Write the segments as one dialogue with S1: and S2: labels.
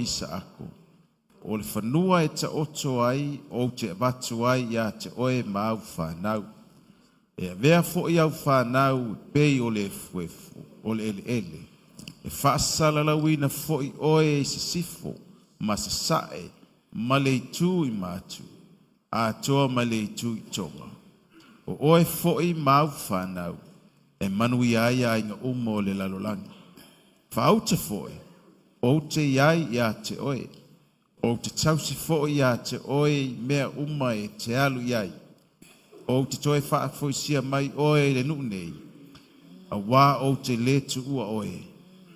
S1: Isaako, O le fanua e taoto ai ou te avatu ai ia te oe ma au fanau. E avea foi au fanau e pei o le efuefu o le eleele, e faasalalauina foi oe i sisifo ma sasae ma le itu i Matu, atoa ma le itu i Toga. O oe foi ma au fanau e manuia ai aiga uma o le lalolagi. Faauta foi, ou te i ai ia te oe, ou te tausi foi ia te oe i mea uma e te alu i ai. Ou te toe faafoisia mai oe i le nuu nei, auā ou te lē tuua oe,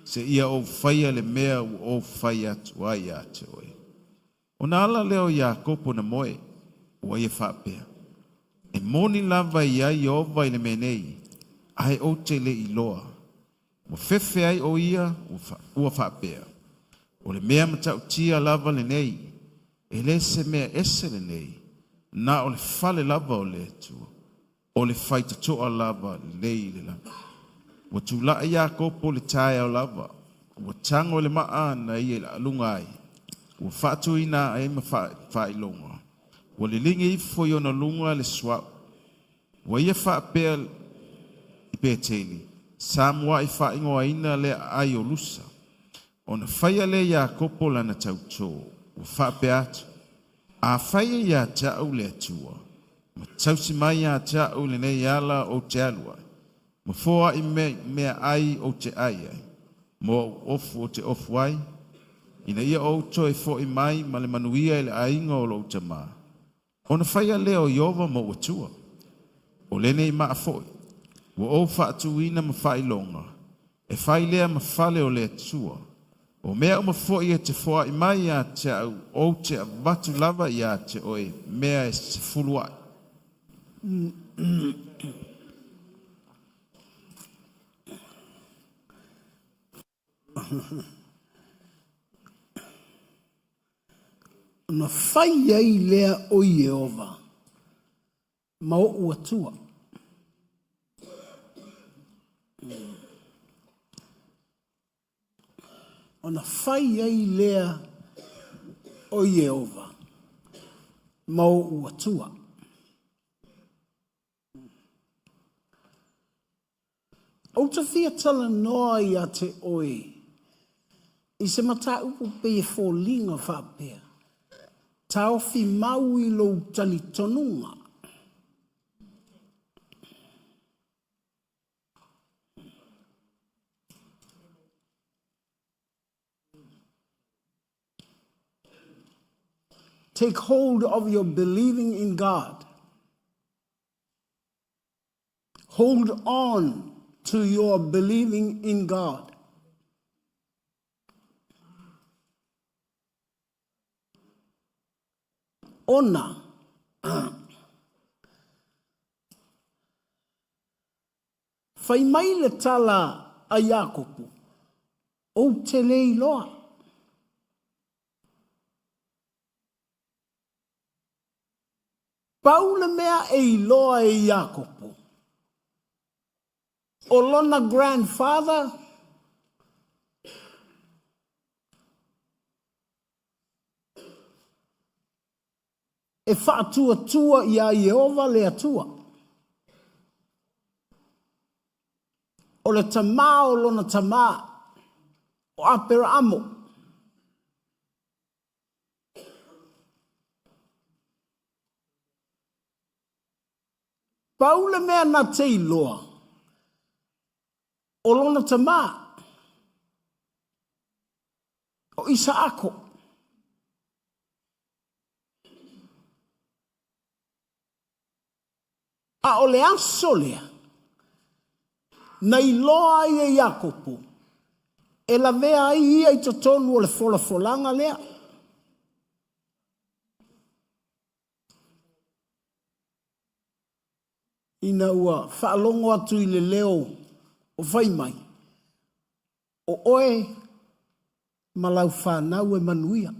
S1: seia ou faia le mea ua ou fai atu ai ia te oe. Ona ala lea o Iakopo na moe, ua ia faapea, E moni lava e i ai Ieova i le mea nei, ae ou te le iloa. Ua fefe ai o ia ua faapea, O le mea matautia lava lenei, e le se mea ese lenei, na o le fale lava o le Atua, o le faitotoa lava lenei i le lagi. Ua tulai Iakopo i le taeao lava, ua tago i le maa na ia i laaluga ai, ua faatuina ai ma faailoga, ua liligi ifo i ona luga le suauu. Ua ia faapea i Peteli, sa muai faaigoaina lea aai o Lusa. Ona faia lea e Iakopo lana tautō, ua faapea atu, Afai e ia te au le Atua, ma tausi mai ia te au i lenei ala ou te alu ai, ma foai meaai ou te ai ai, ma ou ofu ou te ofu ai, ina ia ou toe foi mai ma le manuia i le aiga o lou tama, Ona faia lea o Ieova ma ou Atua. O lenei maa foi, ua ou faatuina ma faailoga, e fai lea ma fale o le Atua. O mea uma foi e te foai mai ia te au, ou te avatu lava ia te oe mea e sefulu ai.
S2: Ona fai ai lea o Ieova ma oʻu Atua. Ona fai ai lea o Ieova ma oʻu Atua. Ou te fia talanoa ia te oe i se mataupu pei e foliga faapea, taofi mau i lou talitonuga. Take hold of your believing in God. Hold on to your believing in God. Ona fai mai le tala a Iakopo, Ou te le iloa. Pau le mea e iloa e Iakopo, o lona grandfather e faatuatua iā Ieova le Atua. O le tamā o lona tamā, o Aperaamo. Pau le mea na te iloa, o lona tamā, o Isaako. A o le aso lea, na iloa ai e Iakopo, e lavea ai ia i totonu o le folafolaga lea. Ina ua faalogo atu i le leo o fai mai, o oe ma lau fanau e manuia.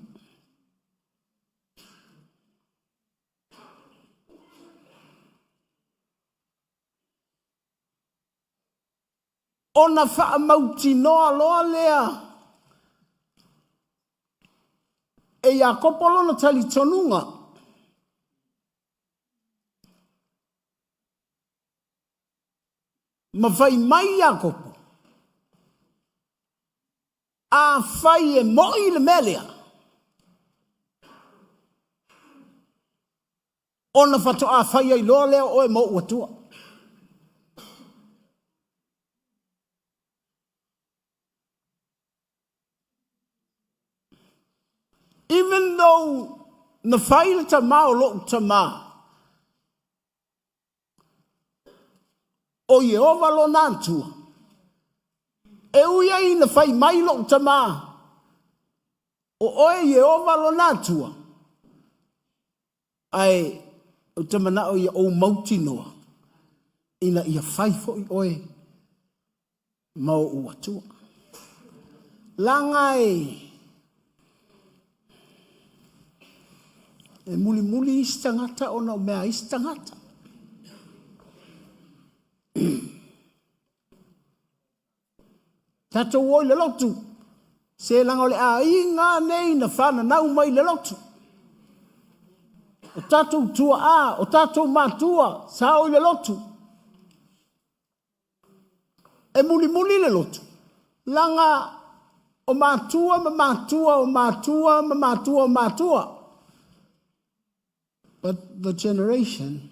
S2: Ona faamautinoa loa lea E Iakopo lona talitonuga. Ma fai mai Iakopo, Afai e mo'i le mea lea, ona faatoa fai ai loa lea o oe ma ou Atua. Even though na fai le tama o lo'u tama, o Ieova lona Atua, e ui ai ina fai mai lo'u tama, o oe Ieova lona Atua, ae ou te mana'o ia ou mautinoa ina ia fai fo'i oe ma ou Atua. Laga e e mulimuli isi tagata ona o mea a isi tagata. Tatou o i le lotu, se laga o le aiga nei na fananau mai i le lotu. O tatou tuaa, o tatou matua, sa o i le lotu. E mulimuli le lotu, laga o matua ma matua o matua ma matua o matua. But the generation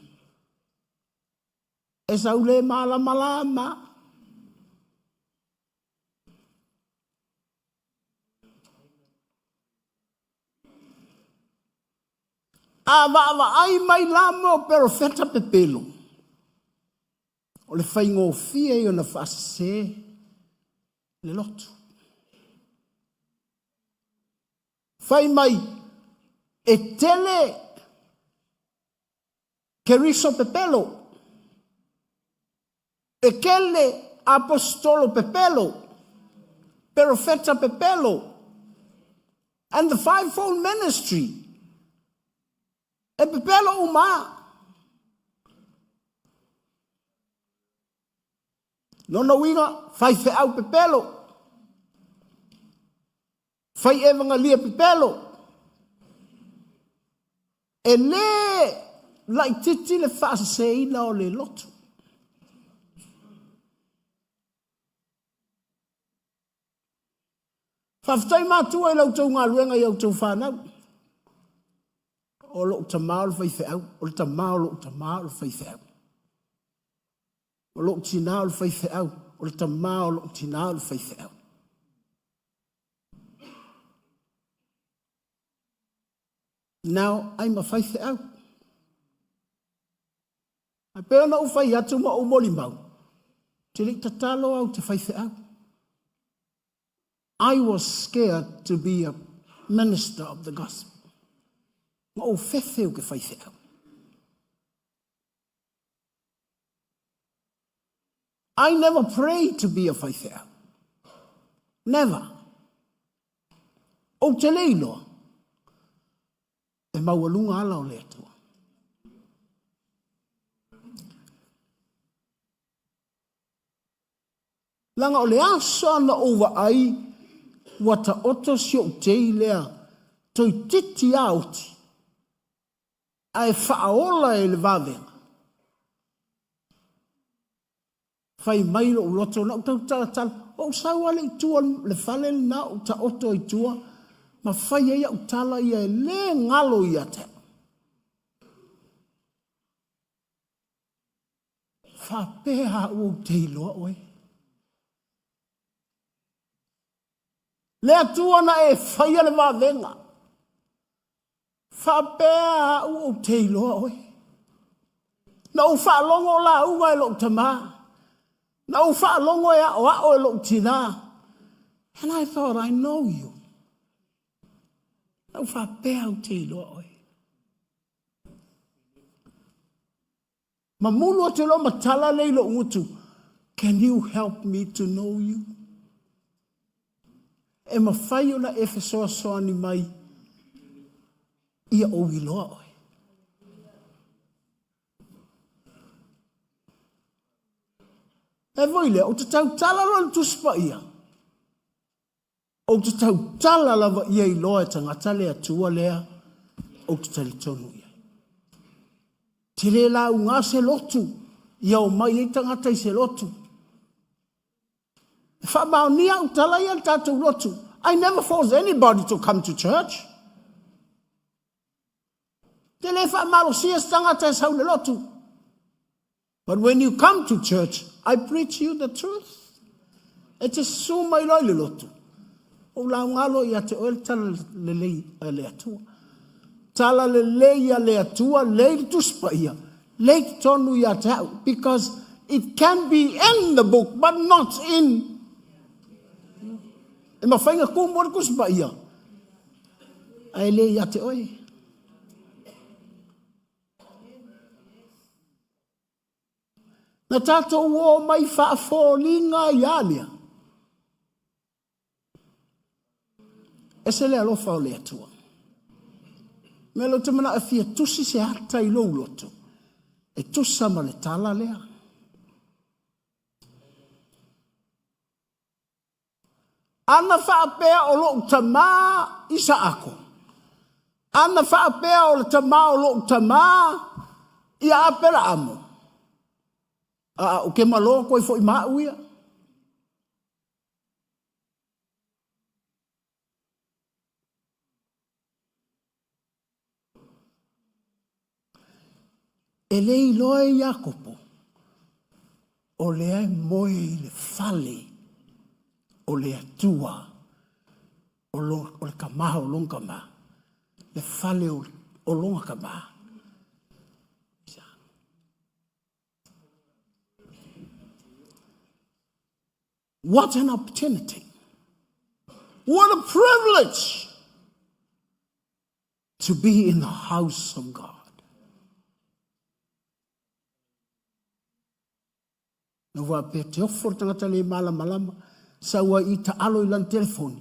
S2: e sau le malamalama. A vaavaai mai la mo perofeta pepelo, O le faigofie ia ona faasese le lotu. Fai mai, e tele Keriso pepelo, e kele aposetolo pepelo, perofeta pepelo, and the fivefold ministry. E pepelo uma a. Lona uiga, faifeau pepelo, fai evangalia pepelo. E lē laitiiti le faaseseina o le lotu. Faafetai matua i la outou galuega i a outou fanau. O lou tama o le faifeau, o le tama o lou tama o le faifeau. O lou tinā o le faifeau, o le tama o lou tinā o le faifeau. Now I'm a faifeau. Ae pei ona ou fai atu ma ou molimau, ou te le i tatalo au te faifeau. I was scared to be a minister of the gospel. Na ou fefe ou ke faifeau. I never prayed to be a faifeau. Never. Ou te le iloa. E maualuga ala o le Atua. Leaga o le aso na ou vaai ua taoto si ou tei lea toeitiiti lava oti ae faaola e le vavega. Fai mai lou loto, na ou tau talatala, ou sau lava lea i tua le fale lena ou taoto ai tua ma fai ai au tala ia e le galo ia te au. Faapea au ou te iloa oe. Le Atua na e faia le vavega. Faapea au ou te iloa oe. Na ou faalogo o lauga e lou tamā. Na ou faalogo e aoao e lou tinā. And I thought I know you. Na ou faapea ou te iloa oe. Mamulu atu loa ma tala lea i lou gutu, Can you help me to know you? E mafai ona e fesoasoani mai ia ou iloa oe. E voi lea, ou te tautala loa i le Tusi Paia. Ou te tautala lava ia iloa e tagata le Atua lea ou te talitonu i ai. Te le lauga se lotu, ia omai ai tagata i se lotu. E faamaonia au tala ia le tatou lotu. I never force anybody to come to church. Te le faamalosia se tagata e sau le lotu. But when you come to church, I preach you the truth. E te susu mai loa i le lotu. Ou lauga loa ia te oe le tala lelei a le Atua. Tala lelei a le Atua, lei le Tusi Paia, lei totonu ia te au. Because it can be in the book, but not in. E mafai na tumu le Tusi Paia, ae le ia te oe. Na tatou o mai faafoliga ia lea. Ese le alofa o le Atua. Mea lea ou te manao e fia tusi se ata i lou loto, e tusa ma le tala lea. Ana faapea o lou tamā Isaako, ana faapea o le tamā o lou tamā ia Aperaamo, a o ke malo koe foi ma au ia. E le iloa e Iakopo, o lea e moe i le fale o le Atua, o, lo, o le kamā o lona kamā, le fale o, o lona kamā. What an opportunity! What a privilege to be in the house of God. Na faapea te ofo le tagata le malamalama, sau ai i taalo i lana telefoni,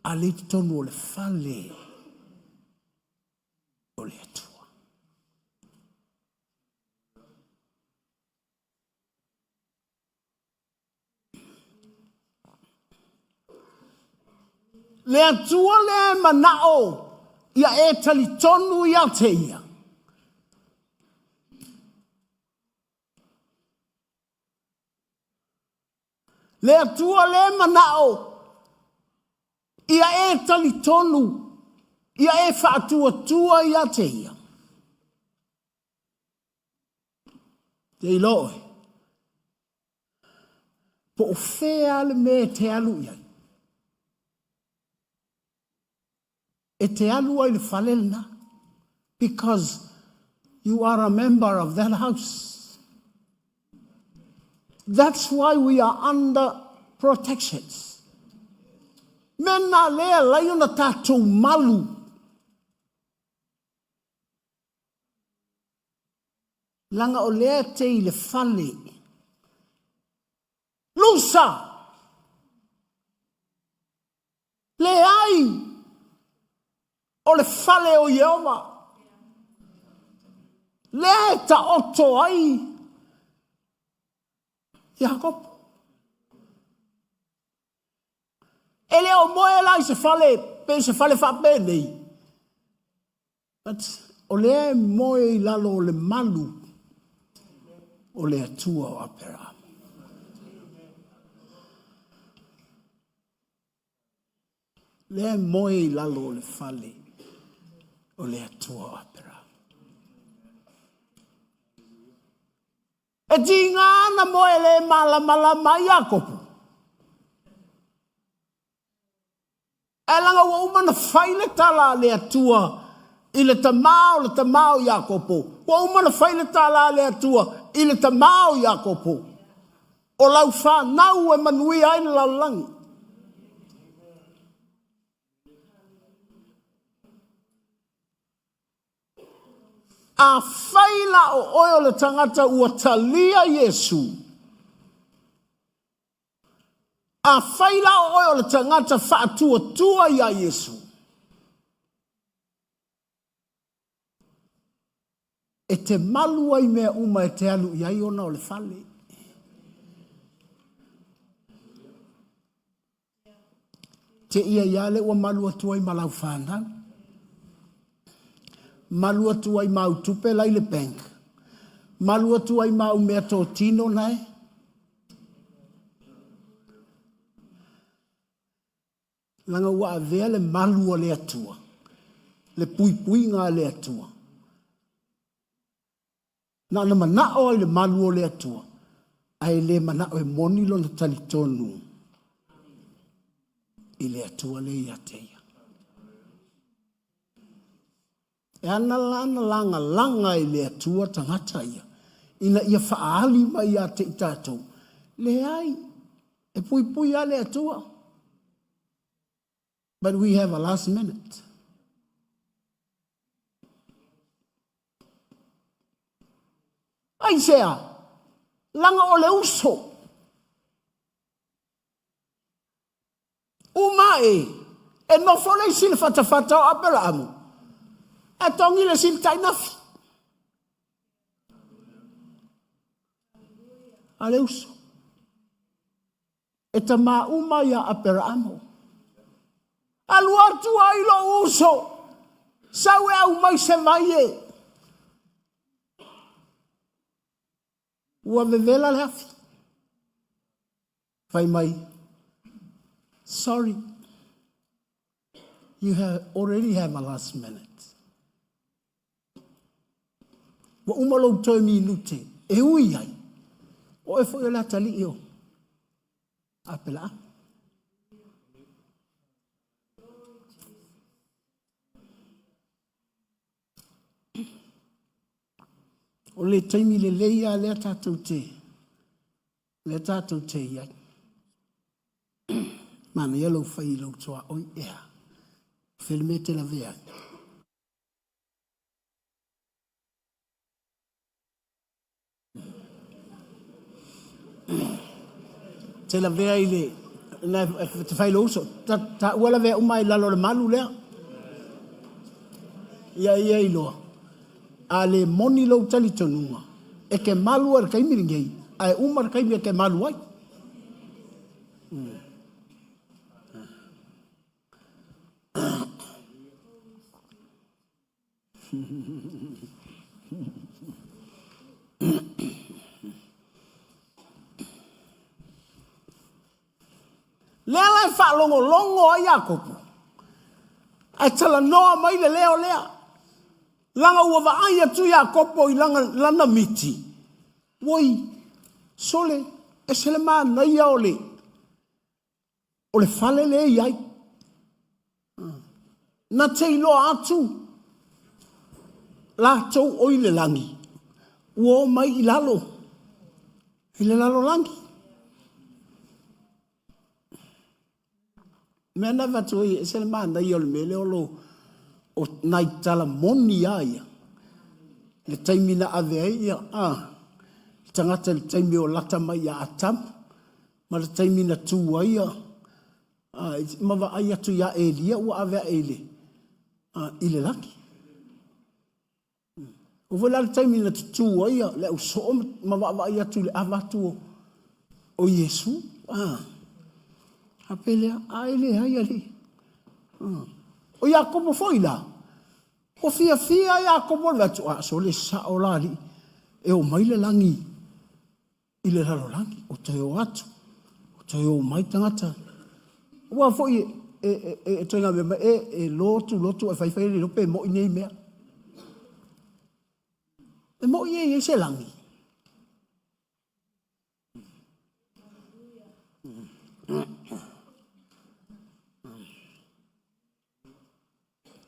S2: a le i totonu o le fale o le Atua. Le Atua lea e manao ia e talitonu ia te ia. Le Atua lea e manao ia e talitonu ia e faatuatua ia te ia. Te iloa oe, po o fea le mea e te alu i ai. E te alu ai le fale lena, because you are a member of that house. That's why we are under protections. Mea nā lea lai ona tātou malu. Leaga o lea e te i le fale. Lusa! Leai! O le fale o Ieova. Lea e taoto ai Iakopo. E le o moe la i se fale, pe se fale faapenei. But o lea e moe i lalo o le malu o le Atua o Aperahama. Lea e moe i lalo o le fale o le Atua o Aperahama. E tiga ana moe le malamalama ai Iakopo. Ae leaga ua uma ona fai le tala a le Atua i le tamā o le tamā o Iakopo. Ua uma ona fai le tala a le Atua i le tamā o Iakopo. O lau fanau e manuia ai le lalolagi. Afai la o oe o le tagata ua talia Iesu, afai la o oe o le tagata faatuatua iā Iesu, e te malu ai mea uma e te alu i ai ona o le fale. Te ia ia le ua malu atu ai ma lau fanau. Malu atu ai ma au tupe la i le bank. Malu atu ai ma au mea totino nae. Leaga ua avea le malu a le Atua, le puipuiga a le Atua. Na ona manao ai le malu o le Atua, ae le manao e moni lona talitonu i le Atua lea ia te ia. E ana la na lagalaga i le Atua tagata ia, ina ia faaali mai ia te i tatou, leai, e puipui lava le Atua. But we have a last minute. Aisea? Laga o le uso. Uma e, e nofo le isi le fatafata o Aperaamu, ae togi le isi le tainafi. A le uso. E tamā uma ia Aperaamu. Alu atu ai lou uso, sau e aumai se vai e. Ua vevela le afi. Fai mai, sorry, you have already have a last minute. Ua uma lou toe minute e ui ai, o oe foi o le atalii o Apelaamu. O le taimi lelei lava lea tatou te lea tatou te i ai. Manaia lou fai i lou tuaoi ea. Fea le mea e te lavea ai? Te lavea i le na te fai lou uso. Ta, ta ua lavea uma i lalo o le malu lea. Ia ia iloa. A le moni lou talitonuga, e ke malu ai le taimi lenei, ae uma le taimi e ke malu ai. Lea la e faalogologo ai Iakopo, ae talanoa mai le leo lea. Laga ua vaai atu Iakopo i lana, lana miti, oi, sole, ese le manaia o le, o le fale lea e i ai. Na te iloa atu latou o i le lagi, ua o mai i lalo, i le lalolagi. Mea na avatu ai, ese le manaia o le mea lea o lo o nai tala moni a ia. Le taimi na ave ai ia, le tagata i le taimi o lata mai ia Atamu, ma le taimi na tu ai ia, ma vaai atu ia Elia ua ave ae i le, i le lagi. Ua foi la le taimi na tutū ai le au soo ma vaavaai atu i le ava atu o Iesu. A pele, a e leai alii. O Iakopo foi la, ua fiafia Iakopo le atu, a sole sao la alii, e o mai le lagi i le lalolagi, o toe o atu, o toe o mai tagata. Aua foi e, e, e, e toe mea mai, e, e lotu, lotu, e fai fai le pe moi nei mea. E moi e i se lagi.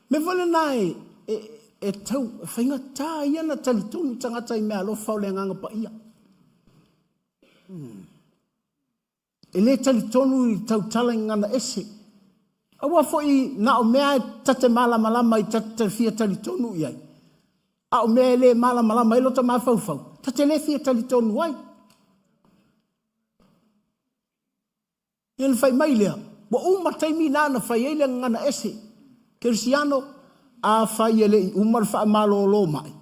S2: Mea foi lena e, e, e tau e faigata ia na talitonu tagata i mea alofa o le Agaga Paia. E le talitonu i tautala i gagana ese. Aua foi na o mea e ta te malamalama i ta te fia talitonu i ai. A o mea e le malamalama ai lota mafaufau, ta te le fia talitonu ai. Ia ona fai mai lea, ua uma taimi na na fai ai le gagana ese. Kerisiano, afai e le i uma le faamalolo mai,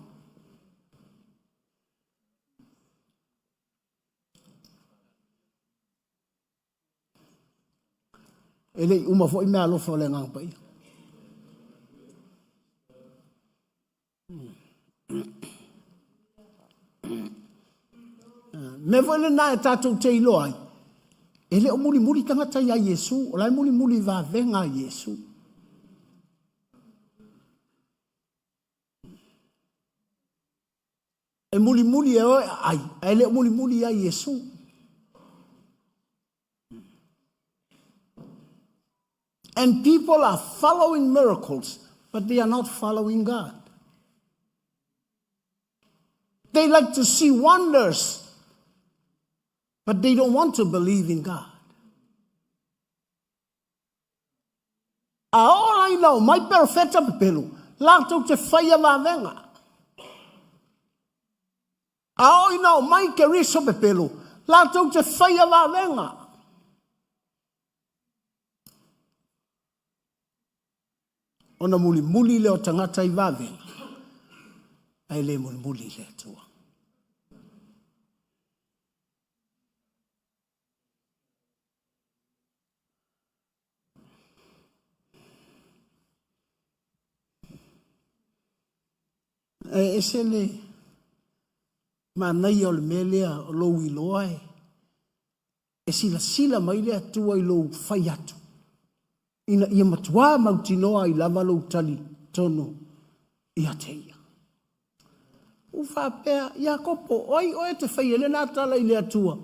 S2: E le i uma foi meaalofa o le Agaga Paia. Mea foi lena e tatou te iloa ai, e le o mulimuli tagata ia Iesu, o la e mulimuli i vavega a Iesu. E mulimuli e o e aai, ae le o mulimuli ia Iesu. And people are following miracles, but they are not following God. They like to see wonders, but they don't want to believe in God. A oo la ina omai perofeta pepelo, latou te faia vavega. A oo ina omai Keriso pepelo, latou te faia vavega. Ona mulimuli lea o tagata i vavega, ae le mulimuli i le Atua. E ese le manaia o le mea lea o lou iloa e, e silasila mai le Atua i lou fai atu, ina ia matuā mautinoa ai lava lou talitonu ia te Ia. Ua faapea, Iakopo, o ai oe e te faia ai lena tala i le Atua?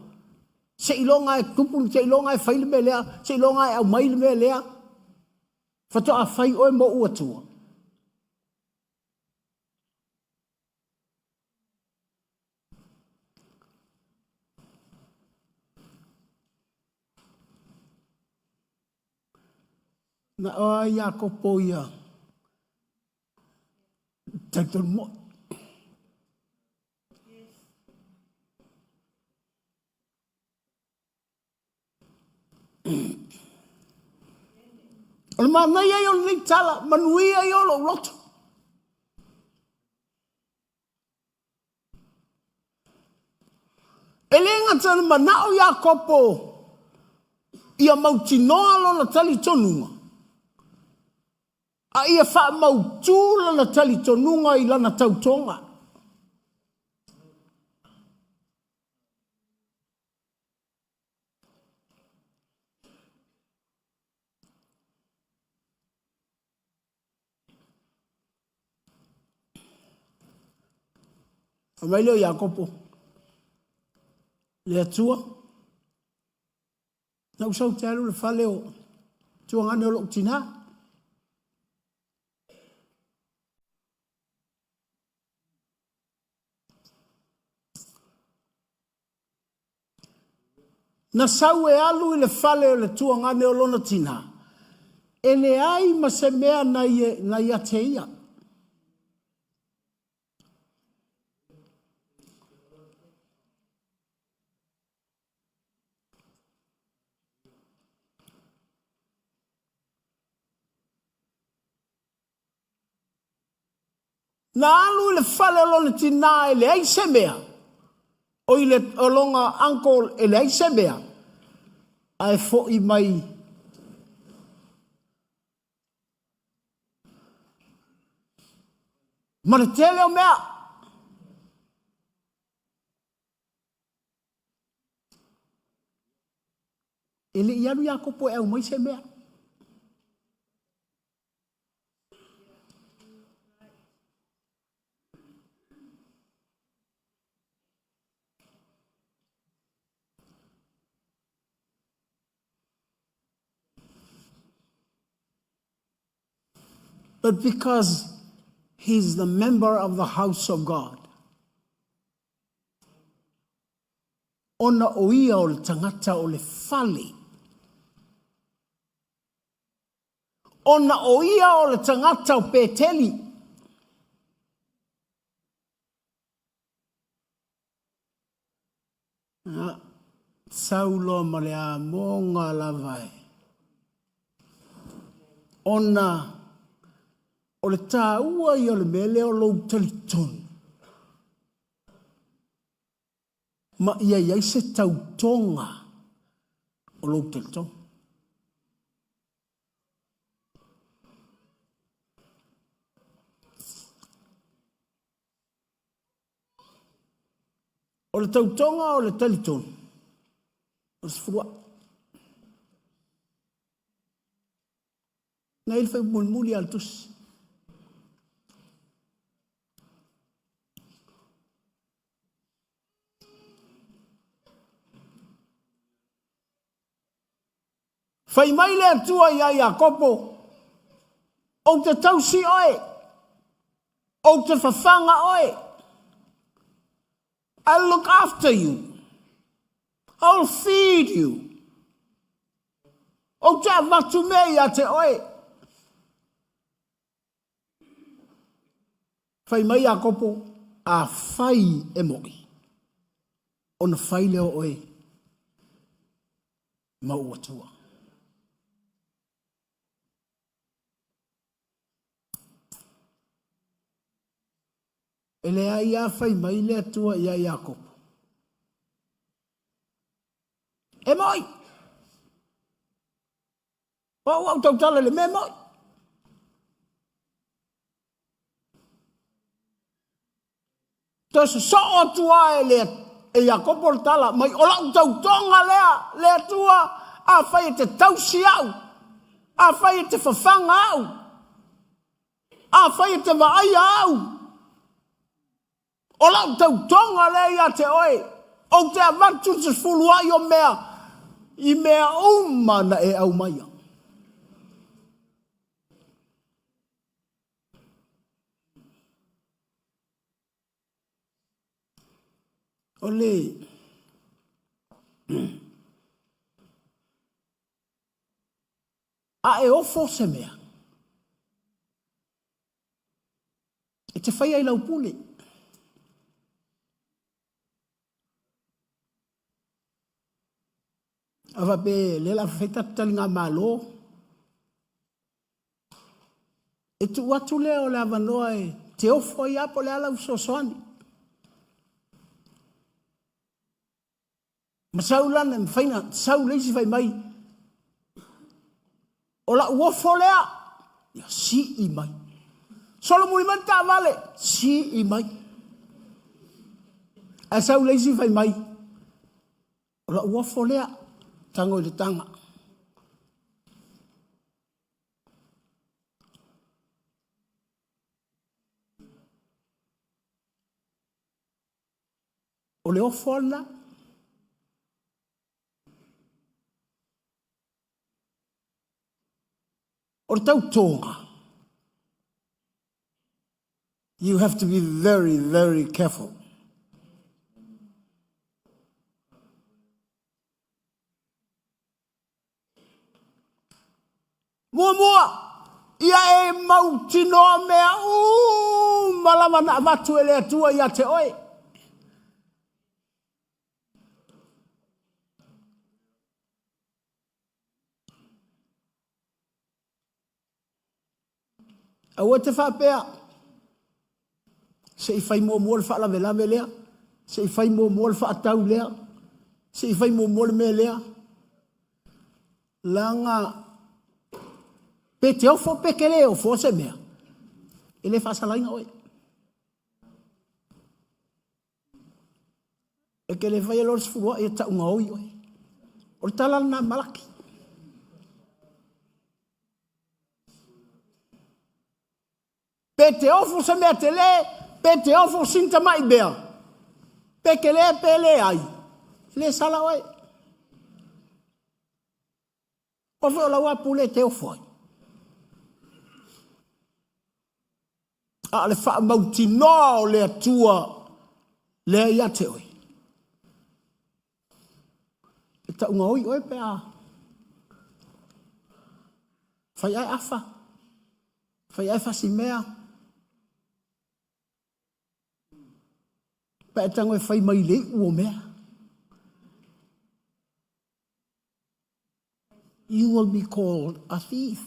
S2: Seiloga e tupu, seiloga e fai le mea lea, seiloga e aumai le mea lea, faatoa fai oe mo ou Atua. Na o a Iakopo ia talitonu moi. O le manaia ia o lenei tala, manuia ia o lou loto. E le gata na manao Iakopo ia mautinoa lona talitonuga, a ia faamautu lona talitonuga i lana tautoga. Fai mai lea o Iakopo, le Atua, na ou sau te alu i le fale o tuagane o lou tinā. Na sau e alu i le fale o le tuagane o lona tinā, e leai ma se mea na ia te ia. Na alu i le fale o lona tinā e leai se mea, o i le o lona uncle e leai se mea, ae fo'i mai ma le tele o mea. E le i alu Iakopo e aumai se mea. But because he's the member of the house of God, ona o ia o le tagata o le fale. Ona o ia o le tagata o Peteli. A, sau loa ma le amoga lava e. Ona o le taua ia o le mea lea o lou talitonu. Ma ia i ai se tautoga o lou talitonu. O le tautoga o le talitonu, o le sefuluai. Na i le fuaiupu mulimuli lava o le tusi. Fai mai le Atua ia Iakopo, Ou te tausi oe, ou te fafaga oe. I'll look after you. I'll feed you. Ou te avatu mea ia te oe. Fai mai Iakopo, Afai e moʻi, ona fai lea o oe ma ou Atua. E leai lava fai mai le Atua ia Iakopo. E moʻi! O au au tautala i le mea moʻi. Toe sosoo atu lava e le e Iakopo le tala mai, o lau tautoga lea, le Atua, afai e te tausi au, afai e te fafaga au, afai e te vaaia au, O lau tautoga lea ia te oe, ou te avatu le sefuluai o mea i mea uma na e aumaia. O le A e ofo se mea, E te whaia i lau pule. A faapea lea o le a fai tatou taligamalo, e tuu atu lea o le avanoa e te ofo ai lava po o le a lau fesoasoani. Ma sau lana, mafai na sau le isi fai mai, o lau ofo lea, ia sii mai. Solomuli mai le taavale, sii mai. Ae sau le isi fai mai, o lau ofo lea, tago i le taga. O le ofo lena. O le tautoga. You have to be very, very careful. Muamua, ia e mautinoa mea uma lava na avatu e le Atua ia te oe. Aua e te faapea, se i fai muamua le faalavelave lea, se i fai muamua le faatau lea, se i fai muamua le mea lea. Leaga pe te ofo pe te le ofo se mea, e le faasalaina oe. E te le faia loa le sefuluai e tau gaoi oe. O le tala lena a Malaki. Pe te ofo se mea tele, pe te ofo sina tamai mea, pe tele pe leai, e le sala oe. Aua foi o lau lava pule e te ofo ai. A o le faamautinoa o le Atua lea ia te oe. E tau gaoi oe pe a fai ae afa, fai ae fasimea, pe a e tago e fai mai le iu o mea. You will be called a thief.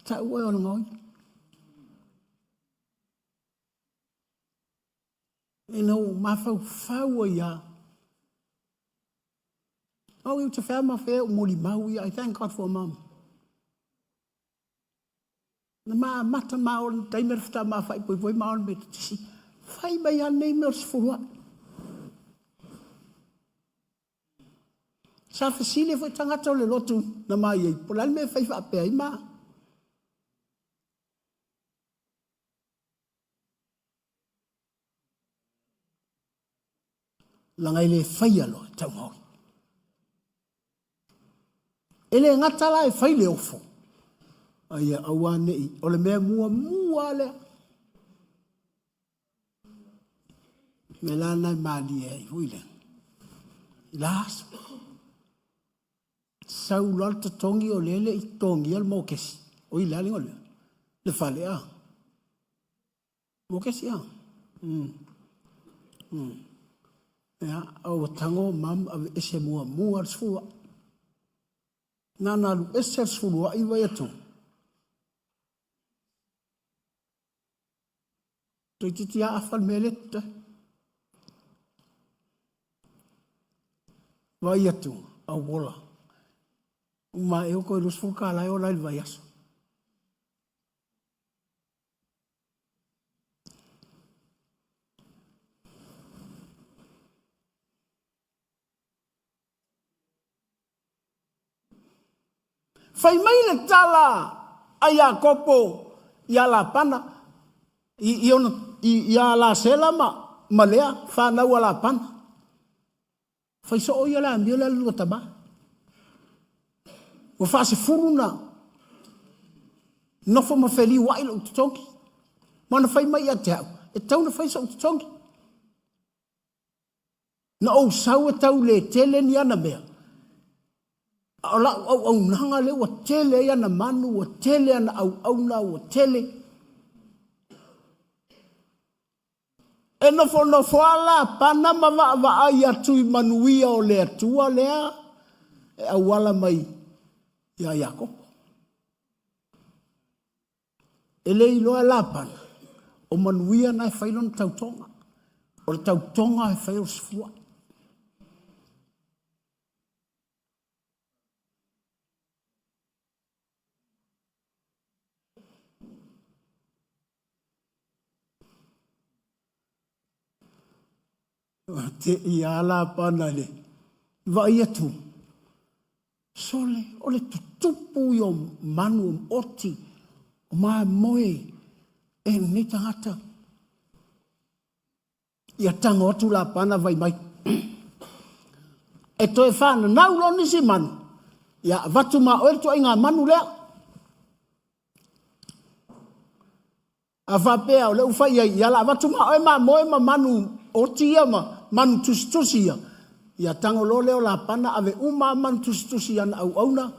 S2: Tau oe o le gaoi. Ina ua mafaufau ai lava. Au ou te fea ma fea o molimau ia. I thank God for mom. Na ma amata ma o le taimi le fata ma fai poipoi ma o le me tisi. Fai mai a nei mea o le sefulu ai. Sa fesili ai foi tagata o le lotu na ma i ai, po o le a le mea e fai faapea ai ma. Leaga e le faia loa e taumaoi. E le gata la e fai le ofo, a ia aua ne i, o le mea muamua lea. Mea la na e malie ai foi lea. I la aso. Sau loa le totogi o lea le i totogia le mokesi. O i le a le igoa le fale a. Mokesi a. Ia, a ua tago mam aveese muamua le sefulu ai. Na ona alu ese le sefulu ai vai atu. Toeitiiti lava afa le mea lea totoe. Vaai atu, auola. Uma ae toe $20 e ola ai le vaiaso. Fai mai le tala a Iakopo iā Lapana, i, i ona, i, iā Lasela ma, ma Lea, fanau a Lapana. Fai soo ia le amio lea le lua tama. Ua faasefulu na nofo ma feliuai lou totogi. Ma na fai mai ia te au, e tau na fai so'u totogi. Na ou sau e tau le tele ni ana mea, a o la'u auaunaga lea ua tele ai ana manu, ua tele ana auauna, ua tele. E nofonofo a Lapana ma vaavaai atu i manuia o le Atua lea e auala mai iā Iakopo. E le iloa e Lapana, o manuia na e fai lona tautoga. O le tautoga e fai o le sefua. Te i a Lapana i le vaai atu, sole, o le tutupu ia o manu o oti, o mamoe e lenei tagata. Ia tago atu Lapana vai mai. E toe whananau loa nisi manu, ia avatu ma oe le tuaiga manu lea. A faapea o lea ua fai i ai, ia la avatu ma oe mamoe ma manu oti ia ma manu tusitusi ia. Ia tago loa lea o Lapana ave uma lava manu tusitusi i ana auauna,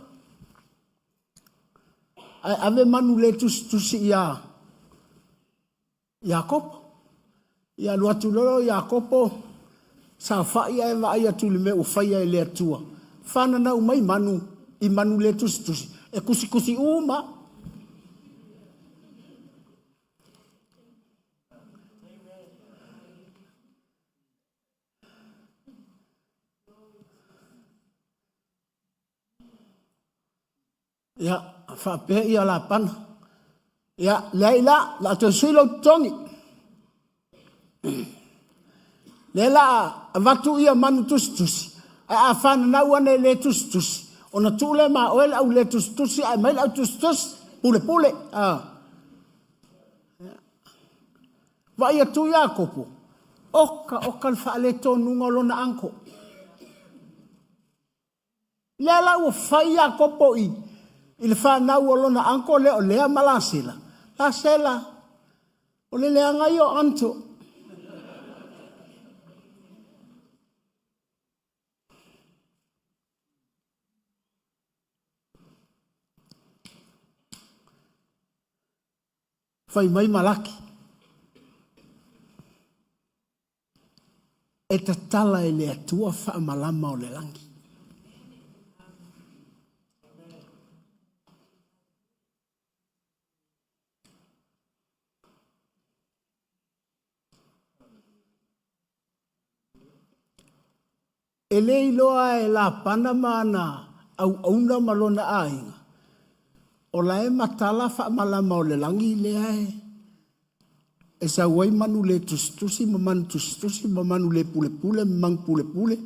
S2: ae ave manu le tusitusi iā Iakopo. Ia alu atu loa o Iakopo, saofai ae vaai atu i le mea ua faia e le Atua. Fananau mai manu i manu le tusitusi, e kusikusi uma. Ia, faapea ia Lapana, ia, leai la, la a toe sui lou totogi. Lea la a avatu ia manu tusitusi, ae a fananau ane le tusitusi, ona tuu lea ma oe le au le tusitusi ae mai le au tusitusi, pulepule. A. Vaai atu Iakopo, oka oka le faaletonuga o lona uncle. Lea la ua fai Iakopo i, i le fanau o lona uncle lea o Lea ma Lasela. Lasela, o le leaga ia o uncle. Fai mai Malaki. E tatala e le Atua faamalama o le lagi. E le iloa e Lapana ma ana auauna ma lona aiga, o la e matala faamalama o le lagi lea e sau ai manu le tusitusi ma manu tusitusi ma manu le pulepule ma manu pulepule.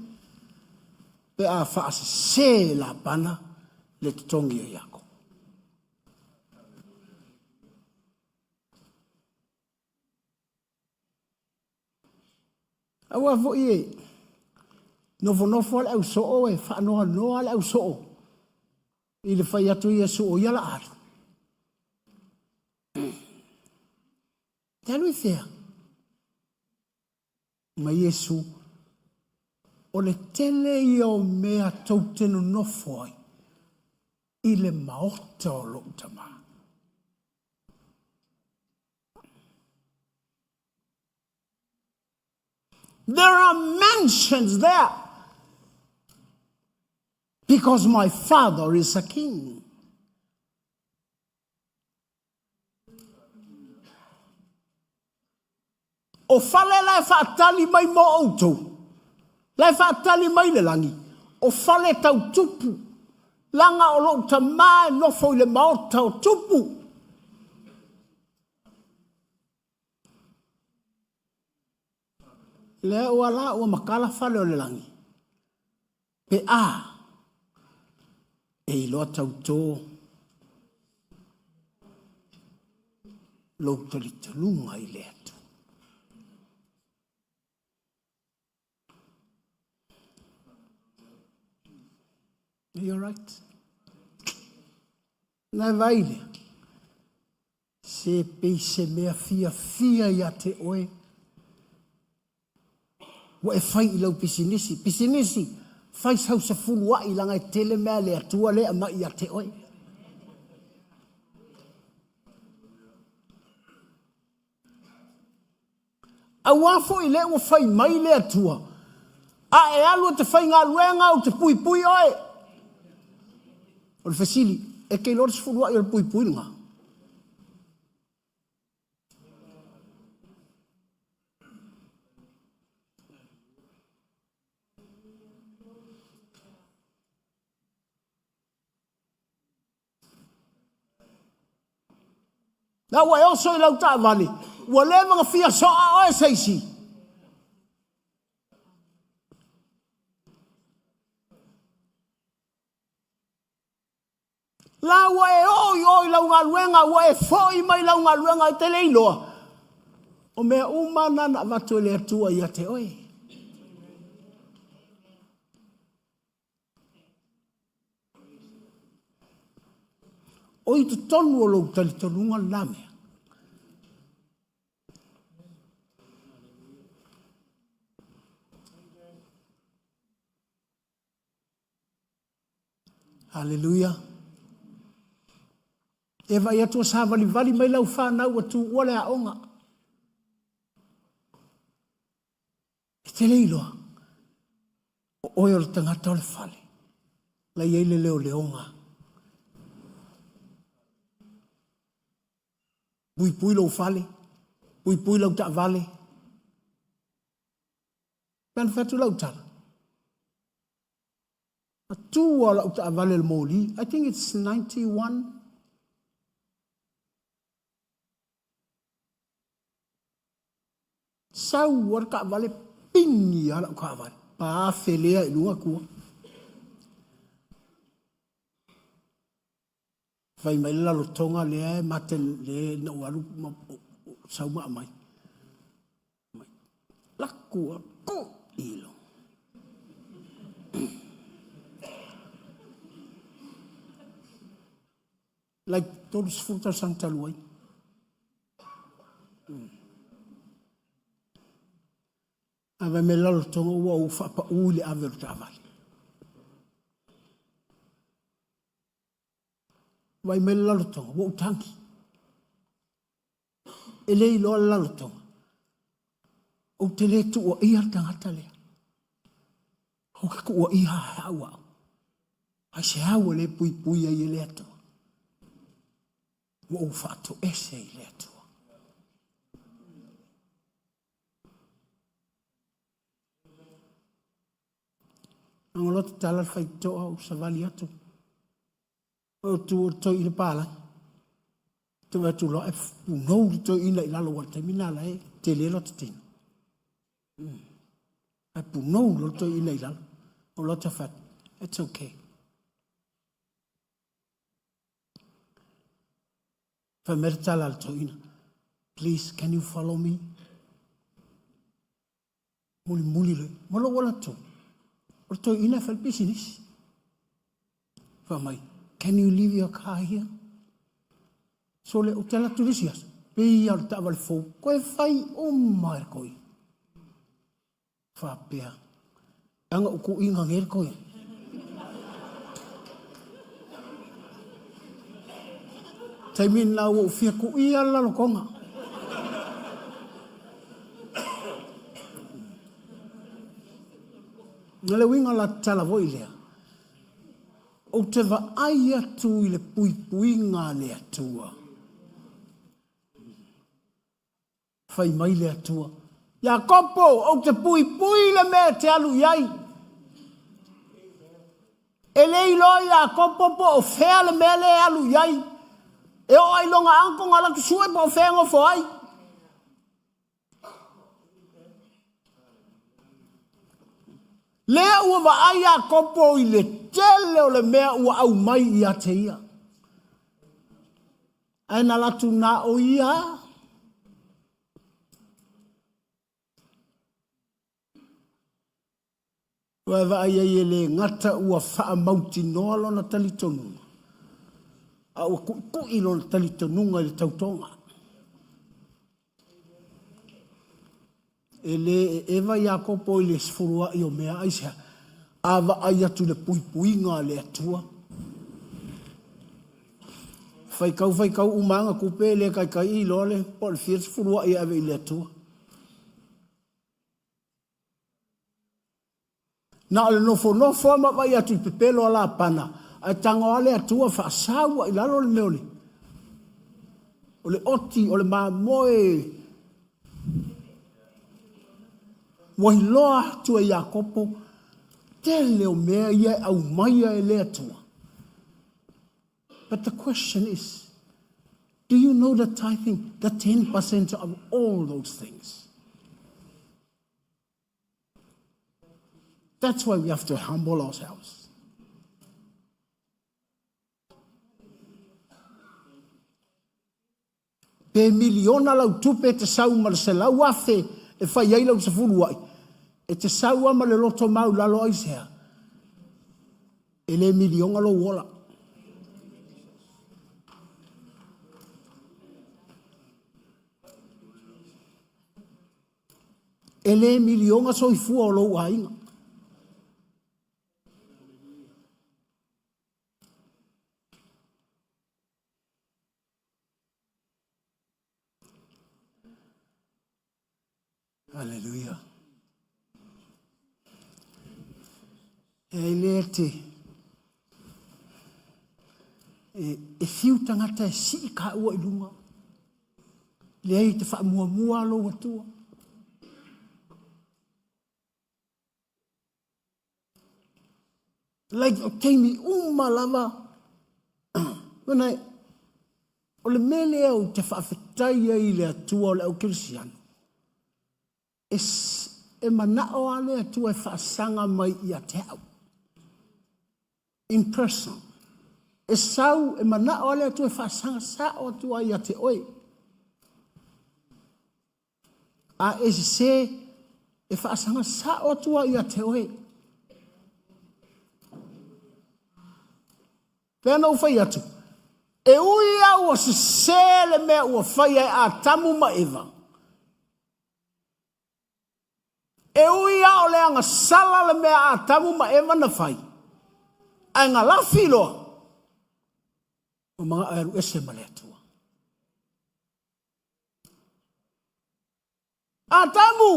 S2: Pe a faasese e Lapana le totogi o Iakopo. Aua foi e nofonofo lava le ausoo e faanoanoa le ausoo i le fai atu o Iesu o ia la alu. Te alu i fea? Ma Iesu, o le tele ia o mea tou te nonofo ai i le maota o lou Tama. There are mansions there because my father is a king. O fale la e faatali mai mo outou, la e faatali mai le lagi, o fale tau tupu, laga o lou tama e nofo i le maota o tupu. Lea ua la ua matala fale o le lagi, pe a e iloa tauto lou talitonuga i le Atua. Are you alright? Nai vai lea. Se pei se mea fiafia ia te oe ua e fai i lau pisinisi. Pisinisi, fai sau sefuluai leaga e tele mea a le Atua lea e aumai ia te oe. Auā foi lea ua fai mai le Atua, A e alu e te faigaluega ou te puipui oe. O le fesili, e te iloa le sefuluai o le puipui lena? La ua e oso i lau taavale, ua leva ona fia soa oe se isi. La ua e oo i o i lau galuega, ua e foi mai lau galuega e te le iloa. O mea uma na na avatu e le Atua ia te oe. O i totonu o lou talitonuga lena mea. Haleluia. E vaai atu ua savalivali mai lau fanau ua tuua le aoga. E te le iloa, o oe o le tagata o le fale, la i ai le leoleoga. Puipui lou fale, puipui lau taavale. Pe ana fai atu lau tala, a tu a lau taavale le moli, I think it's 91, Sau a le taavale pigi a lau taavale, pa felea i luga tua. Fai mai le lalotoga lea e mate le na ou alu ma sau ma aumai. Laku a ku ilo. Like 30 tausaga talu ai. Ae fai mai le lalotoga ua ou faapaū i le ave o le taavale. Vaai mai le lalotoga, ua ou tagi. E le iloa le lalotoga. Ou te le tuuaia le tagata lea. Ou te tuuaia au au. Aisea ua le puipui ai e le Atua? Ua ou faatoese i le Atua. Ago loa tatala le faitotoa ou savali atu. O tu o le toeaina palagi. Te vaai atu loa e punou le toeaina i lalo aua o le taimi lena la e tele lota tino. Ae punou loa le toeaina i lalo. Ou loa ta fai atu. It's okay. Fai mai le tala a le toeaina, Please, can you follow me? Mulimuli le, ma lou alu atu, o le toeaina e fai le pisinisi. Fai mai, can you leave your car here? Sole, ou te alu atu i le isi aso, pei lava o le taavale fou, koe fai uma e le toeaina. Faapea, Ana ou kuʻiga nei le koe. Taimi lena ua ou fia kuʻia le lalotoga. O le uiga o la tala foi lea, ou te vaai atu i le puipuiga a le Atua. Fai mai le Atua, Iakopo, ou te puipui le mea e te alu i ai. E le iloa Iakopo po o fea le mea lea e alu i ai. E oo i lona uncle na alu atu sue po o fea e nofo ai. Lea ua vaai Iakopo i le tele o le mea ua aumai ia te ia. Ae na alu atu na o ia. Ua e vaai ai e le gata ua faamautinoa lona talitonuga, a ua tuitui lona talitonuga i le tautoga. E le eva Iakopo i le sefuluai o mea, aisea? A vaai atu i le puipuiga a le Atua. Faitau faitau uma ana tupe e le taitai iloa le po o le fia le sefuluai e ave i le Atua. Na o le nofonofo lava ma vaai atu i pepelo a Lapana, ae tago lava le Atua faasau i lalo le mea o le o le oti, o le mamoe. Ua iloa atu e Iakopo tele o mea ia e aumaia e le Atua. But the question is, do you know the tithing, the 10% of all those things? That's why we have to humble ourselves. Pe miliona lau tupe e te sau ma le 100,000 e fai ai lau sefuluai, e te sau lava ma le loto maulalo aisea? E le miliona lou ola. E le miliona soifua o lou aiga. Haleluia. E ai lea te e, e fiu tagata e sii kaua i luga. Leai te faamuamua lou Atua. Like o taimi uma lava, ona o le mea lea ou te faafetai ai i le Atua o le au kerisiano, e, e manao lava le Atua e faasaga mai ia te au. In person. E sau, e manao lava le Atua e faasaga sao atu ai ia te oe. A e sese, e faasaga sao atu ai ia te oe. Pea na ou fai atu, e ui lava ua sese le mea ua faia e Atamu ma Eva, e ui lava o le agasala le mea a Atamu ma Eva na fai, ae galafi loa, ua manao e alu ese ma le Atua. Atamu!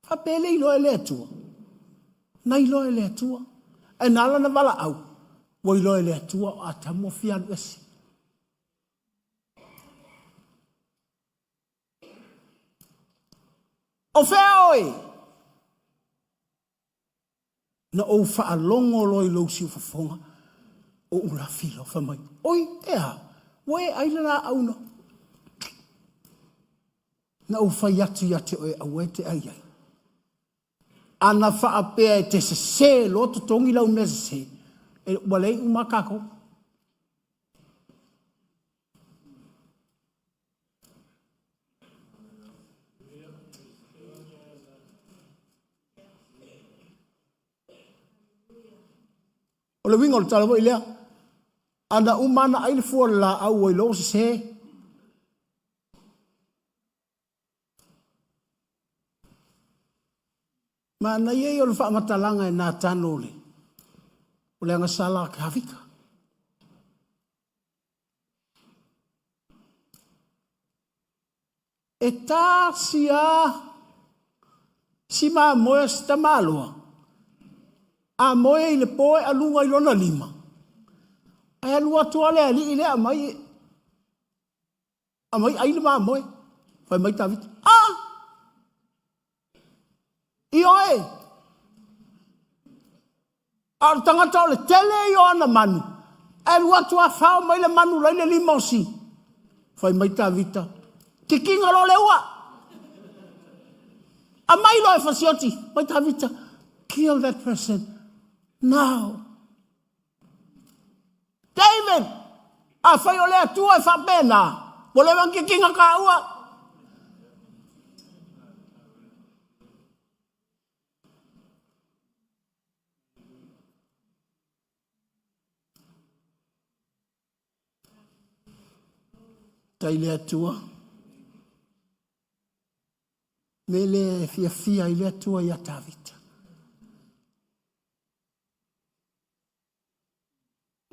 S2: Faapea e le iloa e le Atua. Na iloa e le Atua. Ae na ala na valaau, ua iloa e le Atua o Atamu ua fia alu ese. O fea oe? Na ou faalogo loa i lou siufofoga, ou lafi loa, fai mai, Oi, e a? Ua e ai le laau na. Na ou fai atu ia te oe aua e te ai ai. Ana faapea e te sese loa totogi lau mea sese, e, ua leai uma lava tatou. O le uiga o le tala foi lea, ana uma ana ai le fua o le laau ua iloa ua sese. Manaia ia o le faamatalaga e Natano o le, o le agasala a Tavita. E tasi lava si mamoe a si tamaloa, a moe i le po e aluga i lona lima, ae alu atu lava le alii lea aumai, aumai ai le mamoe. Fai mai Tavita, a! Ioe! A o le tagata o le tele ia o ana manu, ae alu atu lava fao mai le manu la i le lima o si. Fai mai Tavita, Tikiga loa le ua! Aumai loa e fasioti. Mai Tavita, kill that person now. David, afai o le Atua e faapena, ua leva ona tikiga taua. Tai le Atua. Me lea e fiafia ai le Atua ia Tavita.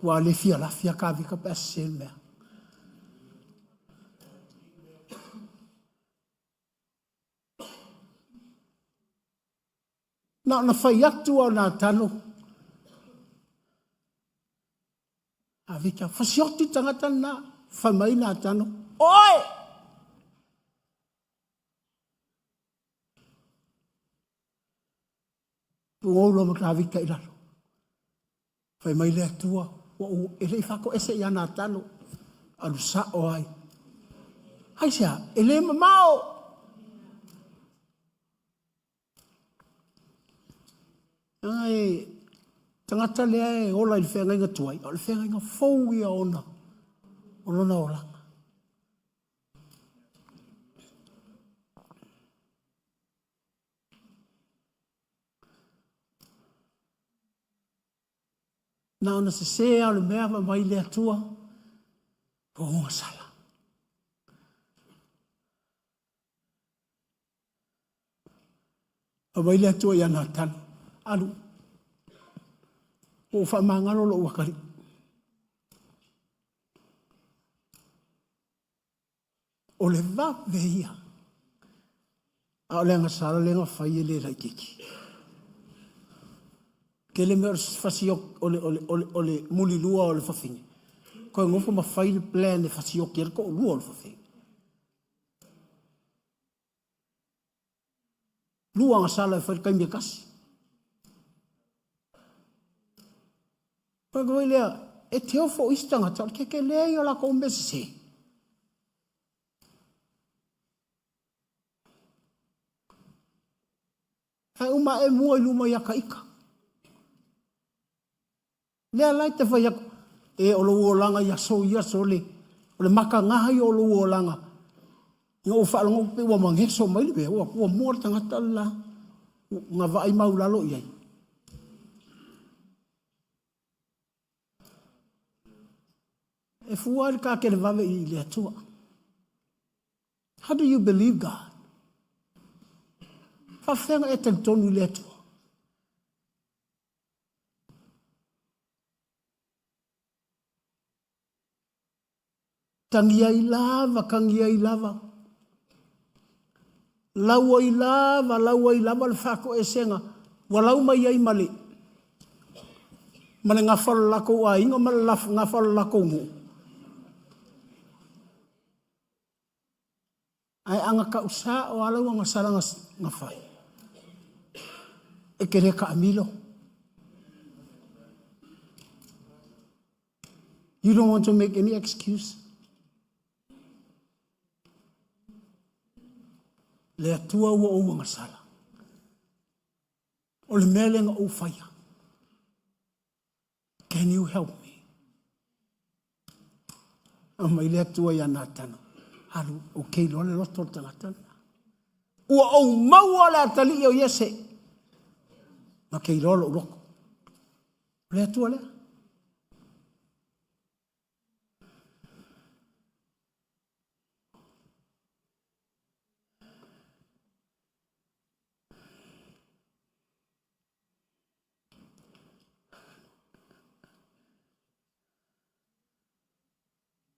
S2: Ua le fia lafi a Tavita pe a sese le mea. Na ona fai atu lava o Natano, Tavita, fasioti le tagata lena. Fai mai Natano, oe! Tuou loa ma Tavita i lalo. Fai mai le Atua, ua ou, e le i faatoese ia Natano, alu sao ai. Aisea, e le mamao. Ai, tagata lea e ola i le feagaiga tuai, a o le feagaiga fou ia ona o lona olaga. Na ona sese lava o le mea ma mai le Atua, ua gasala. Aumai le Atua ia Natano, alu, ua ou faamagalo lou atalii. O le vave ia. A o le agasala lea na fai e le laitiiti. Tele mea o le fasioti, o le, o le, o le, o le mulilua o le fafine. Toe nofo ma fai le plan e fasioti ai le toalua o le fafine. Lua agasala e fai le taimi e tasi. Fai lea, e te ofo isi tagata, o le kekelē ia o latou mea sese. Ae uma ae mua i luma ia ta ita. Lea la e te fai atu, e o lou olaga i aso i aso, o le, o le matagaha ia o lou olaga. Ina ua faalogo pe ua mageso mai le mea, ua, ua mua le tagata le la, na vaai maulalo i ai. E fua le takelevave i le Atua. How do you believe God? Faafefea ona e talitonu i le Atua? Tagi ai lava, tagi ai lava. Lau ai lava, lau ai lava le faatoesega. Ua lau mai ai ma le ma le gafa o le latou aiga ma le gafa o le latou nuu. Ae a na tau sao lava lau agasala na fai, e te le taamilo. You don't want to make any excuse. Le Atua ua ou agasala. O le mea lea na ou faia. Can you help me? Aumai le Atua ia Natana. Alu, ou te iloa le loto o le tagata lena. Ua ou maua le atalii o Iese. Na te iloa lou loto. O le Atua lea.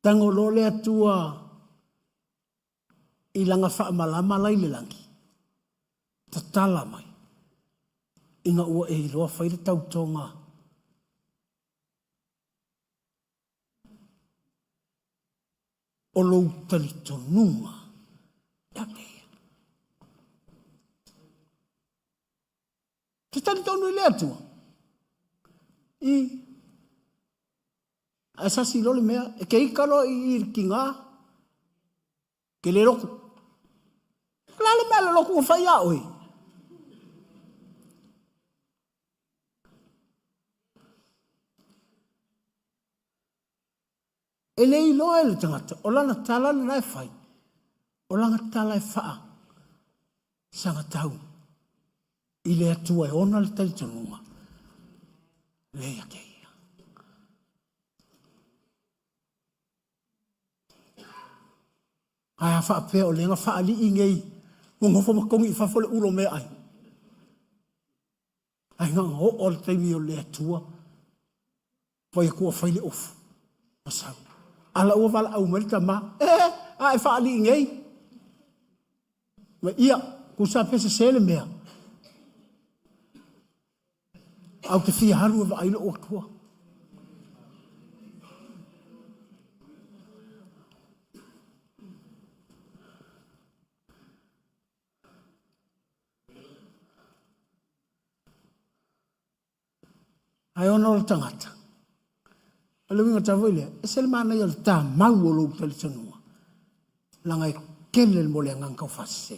S2: Tago loa le Atua i lana faamalama la i le lagi, tatala mai, ina ua e iloa fai le tautoga o lou talitonuga ia te Ia. Te talitonu i le Atua? I. Ae sasi loa le mea, e ke ika loa i i le tiga, ke le lotu. O le a le mea le lotu ua fai ia oe? E le iloa e le tagata, o lana tala lena e fai, o lana tala e faa sagatau i le Atua e ona le talitonuga, lea ia te ia. Ae a faapea o lea na faalii nei, ua nofo ma togi i fafo le ulo meaai. Ae na ona oo le taimi o le Atua, fai atu ua fai le ofu, ma sau. A la ua valaau mai le tama, e, a e faalii nei. Ma ia, tusa pe sese le mea. Ae ou te fia alu e vaai lou Atua. Ae ona o le tagata, o le uiga tau foi lea, ese le manaia o le tamau o lou talitonuga, leaga e tele mo le agaga taufaasese.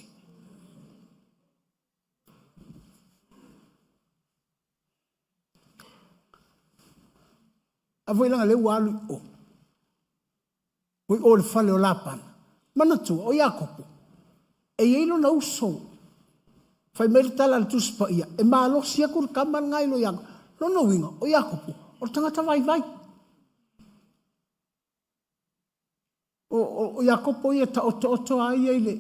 S2: A foi leaga lea ua alu i o, ua i o i le fale o Lapana. Manatua, o Iakopo, e i ai lona uso. Fai mai le tala a le Tusi Paia, e malosi atu le tama lena i lo Iakopo. Lona uiga, o Iakopo, o le tagata vaivai. O, o, o Iakopo ia e taotooto a ia i le,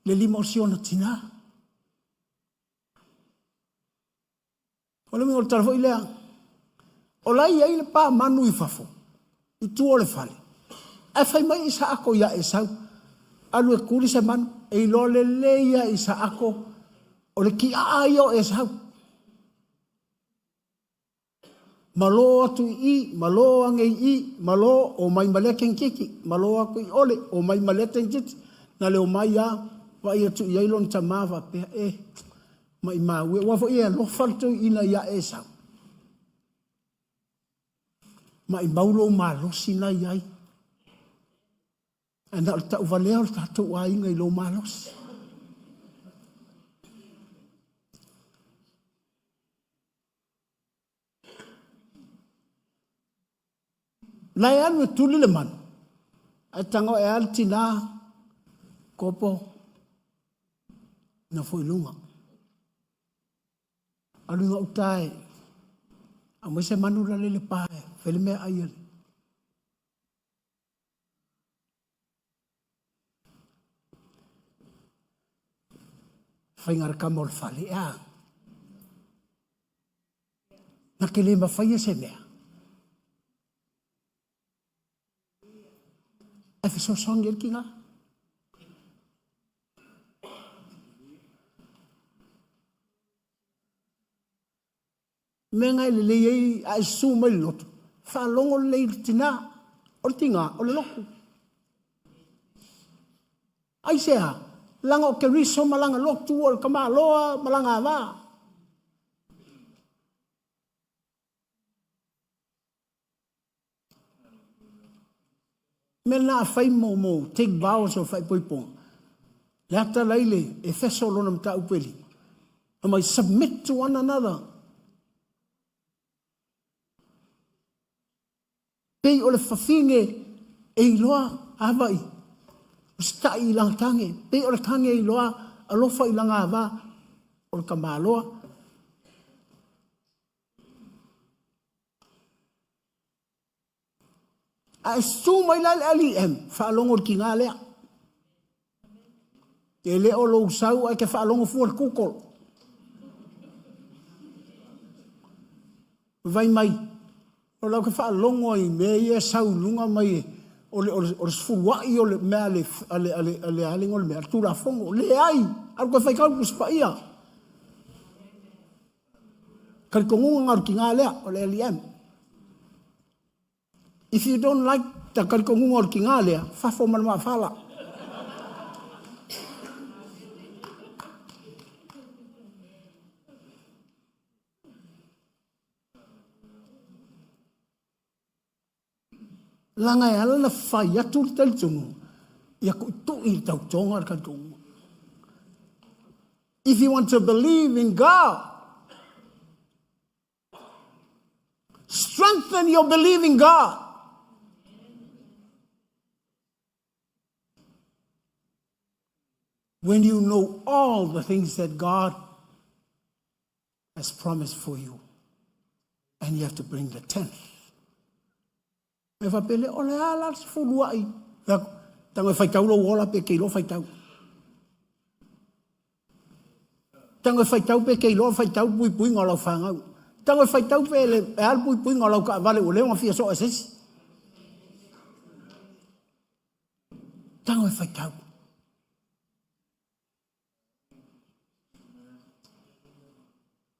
S2: le lima o si ona tinā. O le uiga o le tala foi lea, o la e i ai le pa manu i fafo, i tua o le fale, ae fai mai Isaako ia Esau, alu e tuli se manu, e iloa lelei ia Isaako, o le tiaa ia o Esau. Malo atu i i, malo ane i i, malo, omai ma lea teineitiiti, malo atu i ole, omai ma lea teineitiiti. Na le omai a, vaai atu i ai lona tama faapea, e, maimau e, aua foi e alofa le toeaina ia Esau. Maimau lou malosi na i ai. Ae na o le tauvalea o le tatou aiga i lou malosi. La e alu e tuli le manu, ae tago e a le tinā, kopo, nofo i luga. Alu i gauta e aumai se manu la le pa e fai le meaai a le faiga le kama o le fale, e a? Na te le mawhaia se mea. E fesoasoani ai le tina. Mea na e lelei ai a e susu mai le lotu, faalogo lelei i le tina, o le tina, o le lotu. Aisea? Leaga o Keriso ma lana lotu o le tamaloa ma lana ava. Mea lena a fai mo, mo take vows o faaipoipoga, le ata la i le Efeso lona mataupu e lima. Fai mai, submit to one another. Pei o le fafine e iloa ava i usitai i lana tane, pei o le tane e iloa alofa i lana ava o le tamaloa. A e susu mai la le LEM, faalogo i le tiga lea. E le o lou sau ae te faalogo fua i le Google. Vai mai, o lau te faalogo ai i mea ia e sau i luga mai o le, o le, o le sefuluai o le mea a le, a le, a le, a le, a le, a le, a le Tulafono. Leai, alu toe faitau le Tusi Paia. Talitonuga na o le tina lea, o le LEM. If you don't like the talitonuga o le tina lea, fafo ma le maafala. Leaga e ala ona fai atu le talitonuga, ia tuitui le tautoga le talitonuga. If you want to believe in God, strengthen your belief in God. When you know all the things that God has promised for you, and you have to bring the tenth. Me faapea lea, o le a la le sefuluai? Tago e faitau lou ola pe te iloa faitau. Tago e faitau pe te iloa faitau le puipuiga o lau fanau. Tago e faitau pe le, e a le puipuiga o lau taavale ua leva ona fia soa e se isi. Tago e faitau.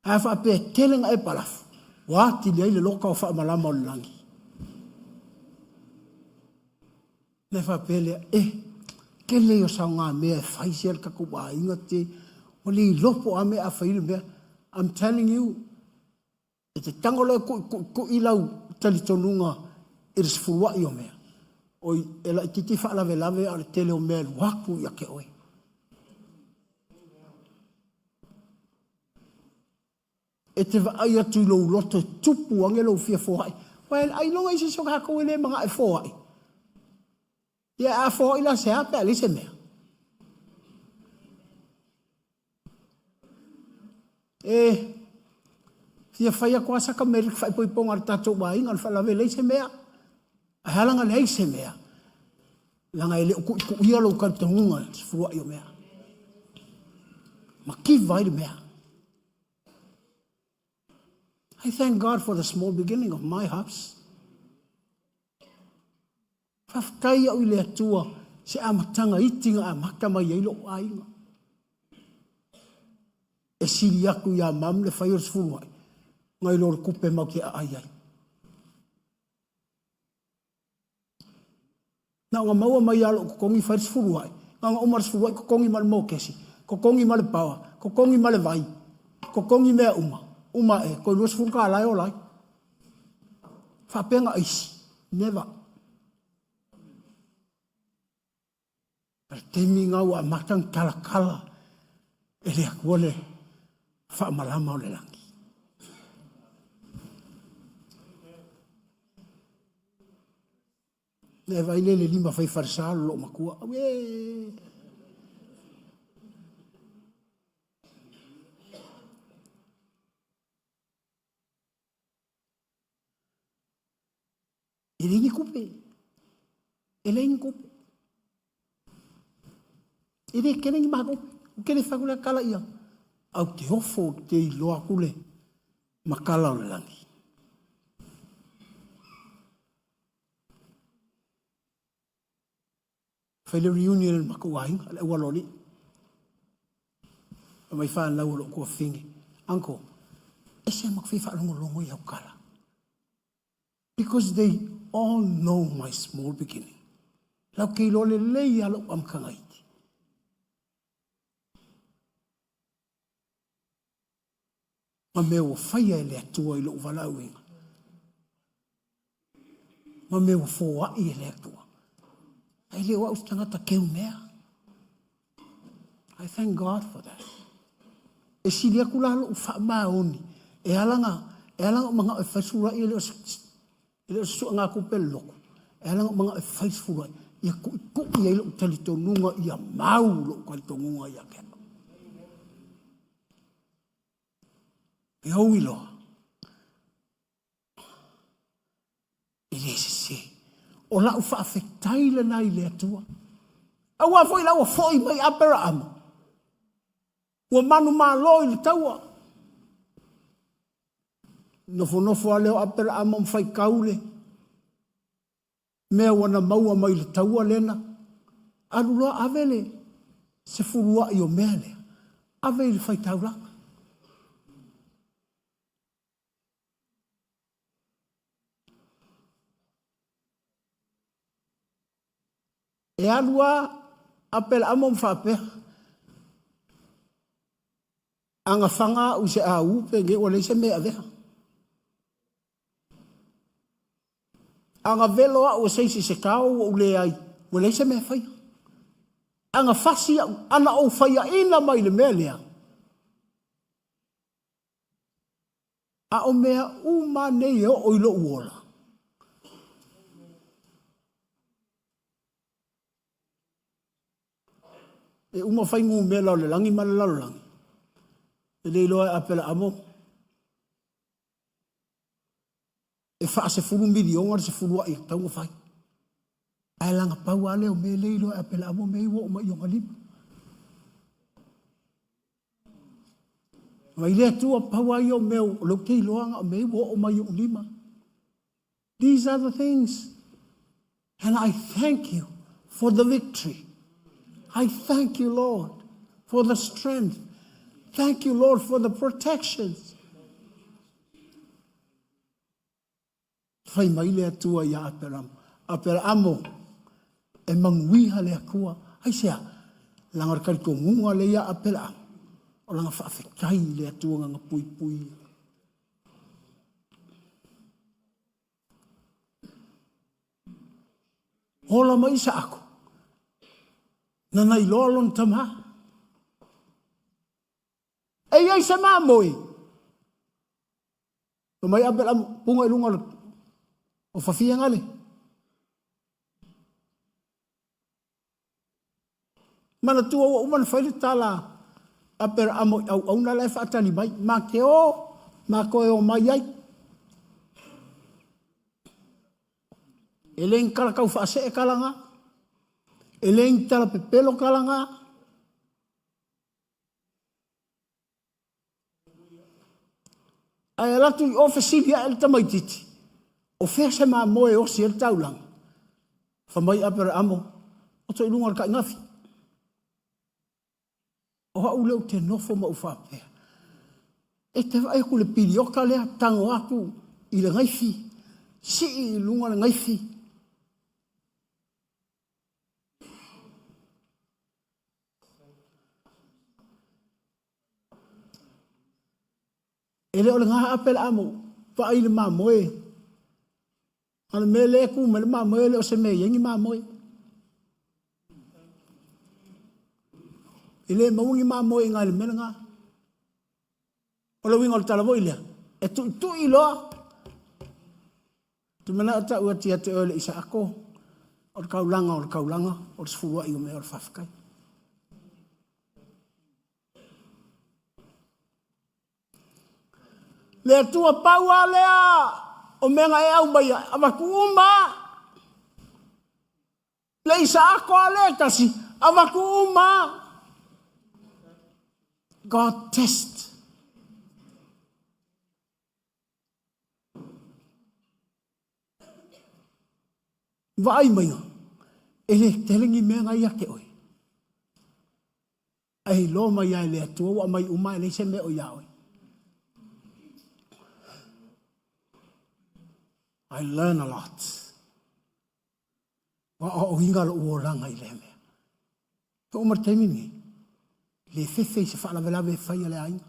S2: A faapea e tele na e palafu, ua atili ai le loka o faamalama o le lagi. Na faapea lea, e, tele ia o saogamea e fai sia le tatou aiga te, ua le iloa po o a mea a fai le mea. I'm telling you, E te tago loa e tuʻituʻituʻi lau talitonuga i le sefuluaʻi o mea, oi, e laitiiti faalavelave a o le tele o mea e alu atu ia te oe. E te vaai atu i lou loto e tupu ane lou fia foai. Aua ailoga i se isi o tatou e le manao e foai. Ia a foai la se a pe a leai se mea. E fia fai atu lava saka mea i le faaipoipoga a le tatou aiga, o le faalavelave e leai se mea. Ae ala ona leai se mea, leaga e le o tuituia lou talitonuga i le fefuai o mea. Mativa ai le mea. I thank God for the small beginning of my house. Faafetai au i le Atua se amataga iti na amata mai ai lou aiga. E sili atu iā Mum le fai o le sefuluai nai lo le tupe matou te aai ai. Na ona maua mai lava o lou totogi fai le sefuluai, na ona uma le sefuluai totogi ma le mokesi, totogi ma le paoa, totogi ma le vai, totogi mea uma, uma ae toe $20 e ola ai. Faapea na aisi? Never. A le taimi na ua amata ona talatala e le Atua le faamalama o le lagi. Na e vaai lea i le lima fai falesa o le loomatua. Auē! E leai ni tupe. E leai ni tupe. E le tele ni matou. Ou te le fai atu lea tala ia. Ae ou te ofo ou te iloa atu le matala o le lagi. Fai le reunion a le matou aiga, le aualoalii. Fai mai fanau a lou tuafafine, Uncle, ese lava matou fia faalogologo i au tala. Because they all know my small beginning. Latou te iloa lelei lava lou amataga iti. Ma mea ua faia e le Atua i lou valaauina. Ma mea ua foai e le Atua. Ae le o au se tagata keu mea. I thank God for that. E sili atu la lou faamaoni e ala na e ala na ou manao e fai le sefuluai e le o se e le o se suegatupe a le lotu. E ala na ou manao e fai le sefuluai ia tuitui ai lou talitonuga ia mau lou talitonuga ia te au. E ui loa E le sese. O lau faafetai lena i le Atua. Aua foi la ua foi mai Aperaamo, ua manumalo i le taua. Nofonofo lava lea o Aperaamo ma faitau le mea ua na maua mai le taua lena. Alu loa ave le sefuluai o mea lea, ave i le faitaulaga. E alu a Apelaamo ma faapea, A na faga au i se aū penei ua leai se mea e avea. A na velo au e se isi i se tao ua ou leai, ua leai se mea e faia. A na fasi au, a na ou faiaina mai i le mea lea, A o mea uma nei e oo i lou ola. E uma fai numera o le lagi ma le lalolagi. E le iloa e Apelaamo e faasefulu miliona le sefuluai e tatau ona fai. Ae leaga pau lava lea o mea le iloa e Apelaamo mea ia ua oo mai i ona lima. Mai le Atua, pau lava ia o mea o lea ou te iloa na o mea ua oo mai i ou lima. These are the things. And I thank you for the victory. I thank you, Lord, for the strength. Thank you, Lord, for the protections. Fai mai le Atua iā Aperamo, Aperamo, e manuia le Atua. Aisea? Leaga o le talitonuga lea ia Aperamo, o lana faafetai i le Atua na na puipuia. Ola mai Isaako, nana iloa lona tama. E i ai se mamoe. Fai mai Apelamu, puga i luga o fafia gale. Manatua ua uma ona fai le tala a Aperaamo i auauna la e faatali mai, ma te o, ma toe o mai ai. E le ni tala tau faasee tala na, e le ni tala pepelo tala na. Ae alu atu i o fesili ae le tamaititi, o fea se mamoe e osi ai le taulaga? Fai mai Aperaamo, oto i luga o le tainafi. O au lea ou te nofo ma ou faapea, e te vaai atu i le piliota lea, tago atu i le gaifi, sii i luga le gaifi. E le o le gaape le amo, vaai i le mamoe. A o le mea lea e tu mai le mamoe, e le o se mea e i ai ni mamoe. E le maua ni mamoe i ina i le mea lena. O le uiga o le tala foi lea, e tuitui loa. Ou te manao tau atu ia te oe le Isaako, o le taulaga o le taulaga, o le sefuluai o mea o le faafetai. Le Atua pau lava lea o mea na e aumaia, avatu uma lava. Le Isaako lava lea e tasi, avatu uma lava. God test. Vaai maiga, e le tele ni mea na ia te oe. Ae iloa mai lava e le Atua ua aumai uma e leai se mea o ia oe. I learn a lot. Ua aoaoina lou olaga i lea mea. E oo mai le taimi lenei, le fefe i se faalavelave e fai a le aiga.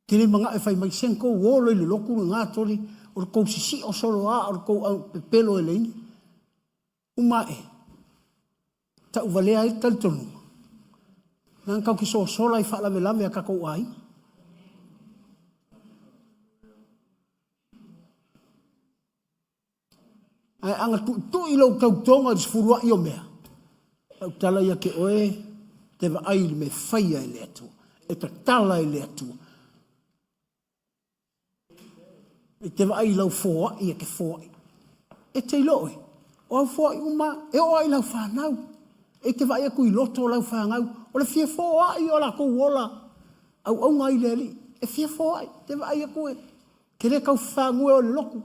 S2: Te le manao e fai mai, se na tou olo i le lotu lena tole, o le tou sisio solo a, o le tou au pepelo e leai. Uma ae, tauvalea ai le talitonuga. Leaga tatou te sosola i faalavelave a tatou aiga. Ae ana tuitui lou tautoga i le sefuluai o mea, lau tala ia te oe, te vaai i le mea e faia e le Atua, e tatala e le Atua. E te vaai i lau foai e te foai. E te iloa oe, o au foai uma, e oo lava i lau fanau. E te vaai atu i loto o lau fanau, o le fia foai o latou ola auauna ai i le Alii. E fia foai, e te vaai atu e te le tau fafague oe i le lotu.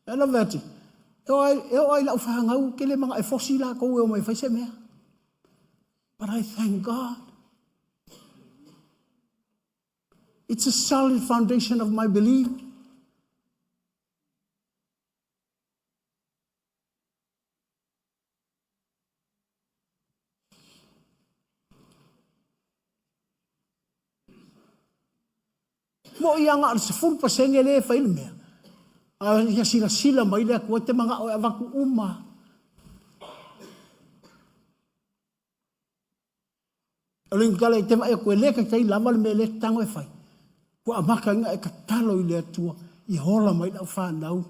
S2: E love atu, e oo lava i lau fanau, ou te le manao e fosi latou e omai e fai se mea. But I thank God. It's a solid foundation of my belief. Moʻi a na o le 10% lea e fai le mea, a ia silasila mai le Atua e te manao e avatu uma. O le tala e te vaai atu e le taitai lava le mea lea e tago e fai. Ua amata ina e tatalo i le Atua ia ola mai lau fanau.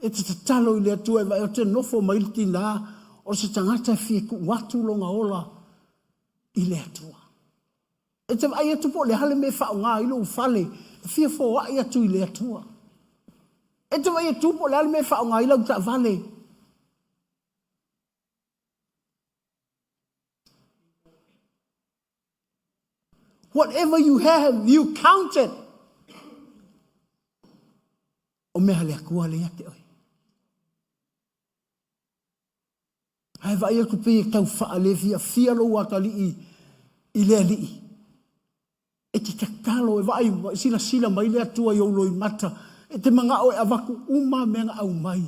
S2: E te tatalo i le Atua e vaai atu e nofo mai le tinā o se tagata e fia tuu atu lona ola i le Atua. E te vaai atu po o le a le mea e faaaoga ai lou fale e fia foai atu i le Atua. E te vaai atu po o le a le mea e faaaoga ai lau taavale. Whatever you have, you count it. O mea a le Atua lea ia te oe. Ae vaai atu pei e tau faalefiafia lou atalii i le Alii. E te tatalo e vaai, silasila mai le Atua i ou loimata. E te manao e avatu uma mea na aumai.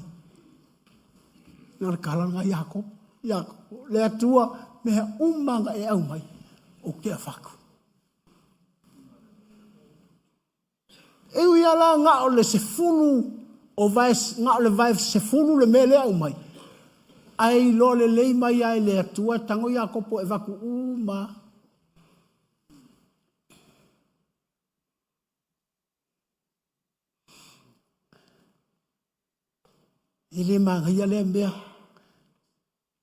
S2: Na o le tala lena Iakopo. Iakopo, le Atua, mea uma na e aumai, ou te avatu. E ui lava la na o le 10 o vae, na o le vae 10 le mea lea e aumai, ae iloa lelei mai lava e le Atua e tago Iakopo e avatu uma. E le manaia lea mea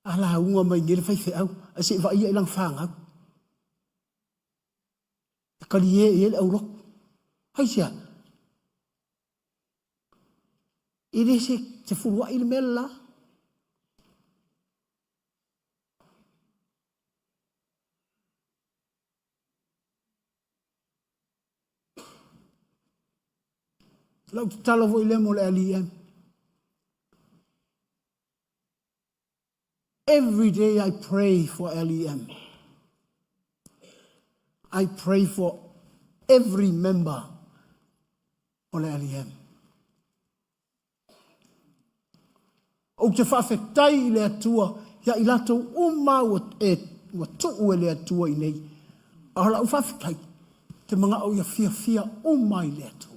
S2: a lauga mai nei le faifeau ae se i vaaia i lana fanau. E talie i ai le aulotu. Aisea? E le se fuluai le mea le la. Lau tatalo foi lea mo le LEM. Every day I pray for LEM. I pray for every member o le LEM. Ou te faafetai i le Atua ia i latou uma ua, e, ua tuu e le Atua i nei. A o lau faafetai, te manao ia fiafia uma i le Atua.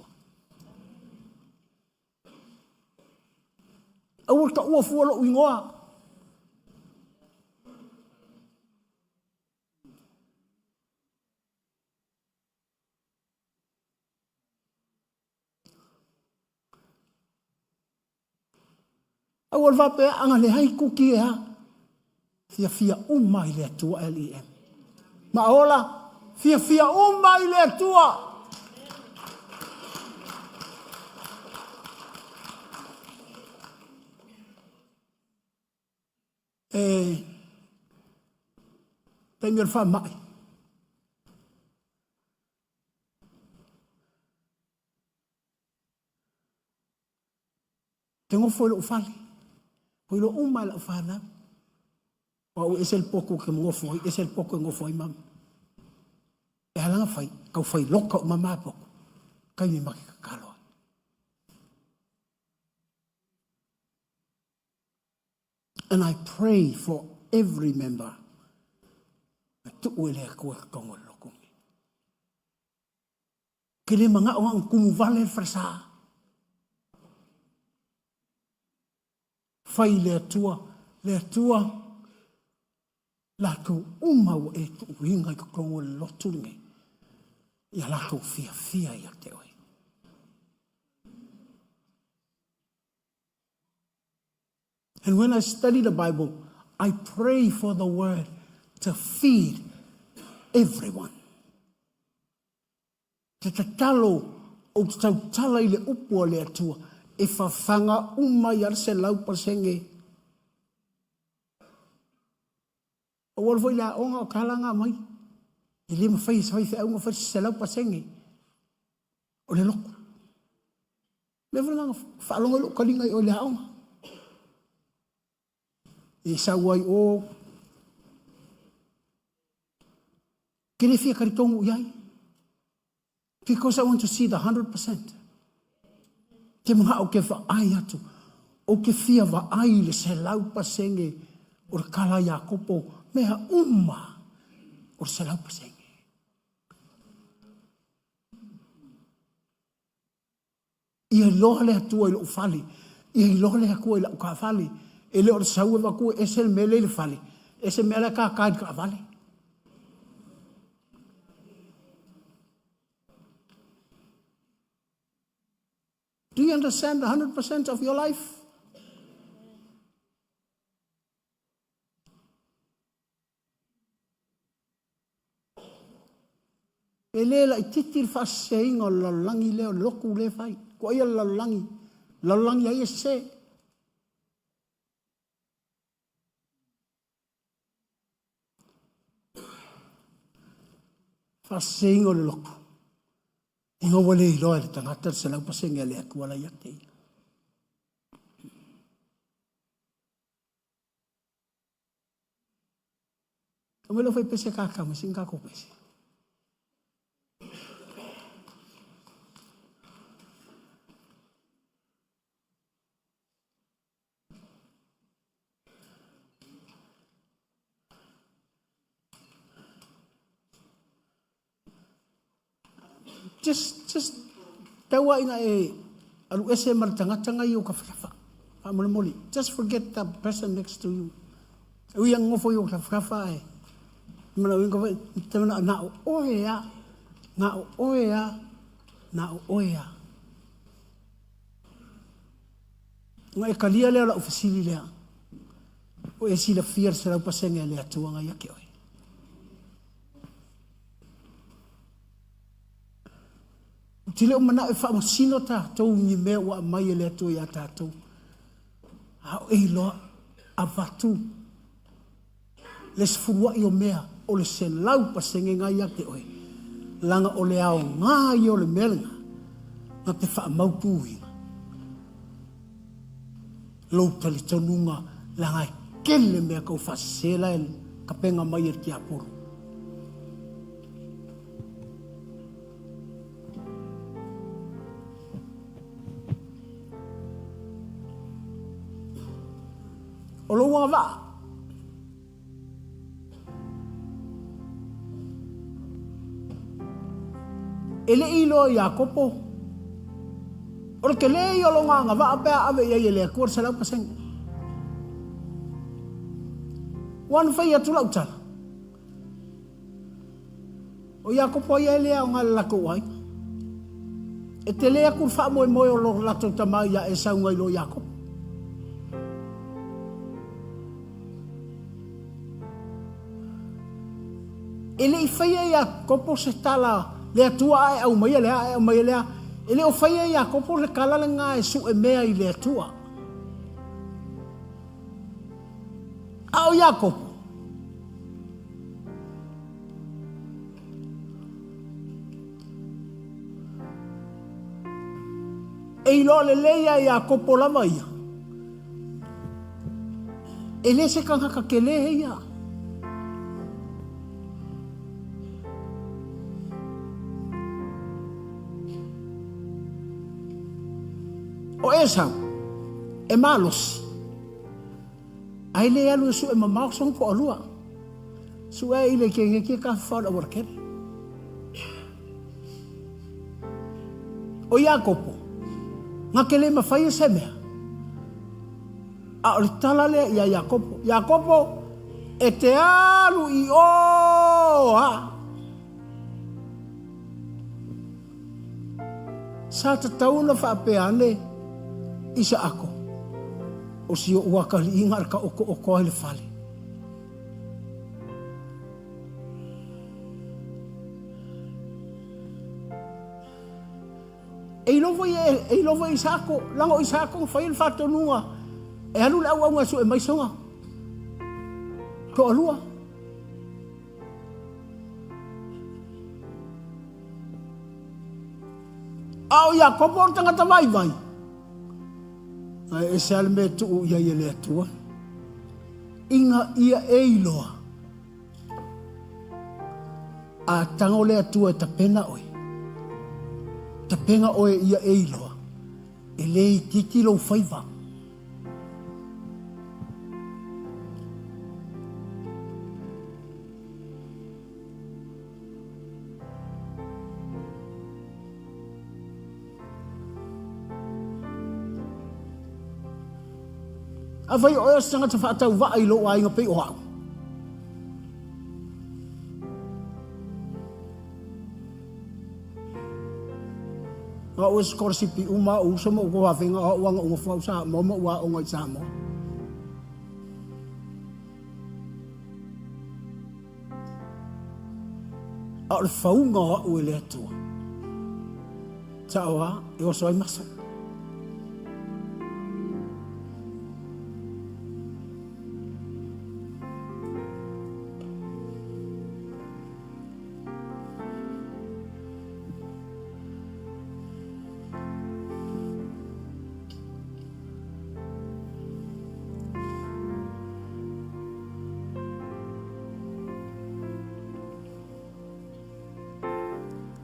S2: Aua le taua fua lou igoa. Aua le faapea ana leai kuki e a. Fiafia uma i le Atua LEM. Ma ola, fiafia uma i le Atua. E taimi o le faamai. Te nofo i lou fale, ua iloa uma e lau fanau. O au e ese le potu ou te nofo ai, ese le potu e nofo ai mama. E ala ona fai, tau fai loka uma ma potu, taimi ma te tatalo ai. And I pray for every member. E tuu e le Atua i totonu o le lotu lenei. Ke le manao na ona tumu vale le falesa. Fai i le Atua, le Atua, latou uma ua e tuuina i totonu o le lotu lenei, ia latou fiafia ia te oe. And when I study the Bible, I pray for the word to feed everyone. Te tatalo ou te tautala i le upu a le Atua e fafaga uma ai le 100%. Ua alu foi i le aoga o tala na aumai. E le mafai e se faifeau ona fai se 100% o le lotu. Mea foi lena na faalogo ai lou taliga i o i le aoga. E sau ai o, ke le fia talitonu i ai. Because I want to see the 100%. Te manao ke vaai atu. Ou te fia vaai i le 100% o le tala a Iakopo, mea uma o le 100%. Ia iloa le Atua i lou fale. Ia iloa le Atua i lau taavale. E le o le sau e avatu e ese le mea lea i le fale, ese mea la e tata i le taavale. Do you understand the 100% of your life? E le laititi le faaseseina o le lalolagi lea, o le lotu lea e fai. Ko ai le lalolagi, lalolagi ai e sese. Faaseseina o le lotu. Ina ua le iloa e le tagata le 100% a le Atua la ia te ia. Aumai lau faipese kākau mai sina kākou pese. Just, just, tau a ina e alu ese ma le tagata ngai o tafatafa. Faamolemole, just forget the person next to you. E ui a nofo i o tafatafa e mana ui ka te mana na o oe a, na o oe a, na o oe a. Nga e kalia lea lau fesili lea. O e silafia le 100% a le Atua ngai ia te oe. Ou te le o manao e faamasino tatou i ni mea ua aumai e le Atua iā tatou. A o e iloa avatu le sefuluai o mea o le 100% na ia te oe, leaga o le aoga ia o le mea lena na te faamautuina lou talitonuga leaga e tele mea tau faasese la e tapena mai e le tiapolo. O lou agavaa. E le i iloa Iakopo, o le tele ia o lona agavaa pe a ave i ai e le Atua le 100%. Ua na fai atu lau tala, O Iakopo ia e le aoga i le latou aiga. E tele atu le faamoemoe o lo latou tama iā Esau nai lo Iakopo. E le i faia e Iakopo se tala, le Atua a e aumaia lea, a e aumaia lea. E le o faia e Iakopo le tala lena e sue mea i le Atua. A o Iakopo, e iloa lelei ia Iakopo lava ia, e le se kanaka tele ia. O Esau, e malosi. Ae le alu e sue mamao sona toalua. Sue ai le keneki e tafafao i le aualatele. O Iakopo, na te le mafaia se mea. A o le tala lea ia Iakopo, Iakopo, e te alu i o a. Sa tatau ona faapea ane Isaako, O si oʻu akaliiga a le taotoʻoto ai le fale. E iloa foi e iloa foi e Isaako, leaga o Isaako na faia le faatonuga e alu le auauna e sue mai sona toalua. A o Iakopo o le tagata vaivai, ae ese lava le mea e tuu i ai e le Atua, ina ia e iloa, a tago le Atua e tapena oe, tapena oe ia e iloa, e le itiiti lou faiva. Afai o oe o se tagata faatauvaa i lou aiga pei o au. Na ou e sikolasipi uma au uso ma ou tuafafine o au ana uma fua au Samoa ma ou aoga i Samoa. A o le fauga o au e le Atua. Sao a, e oso ai maso.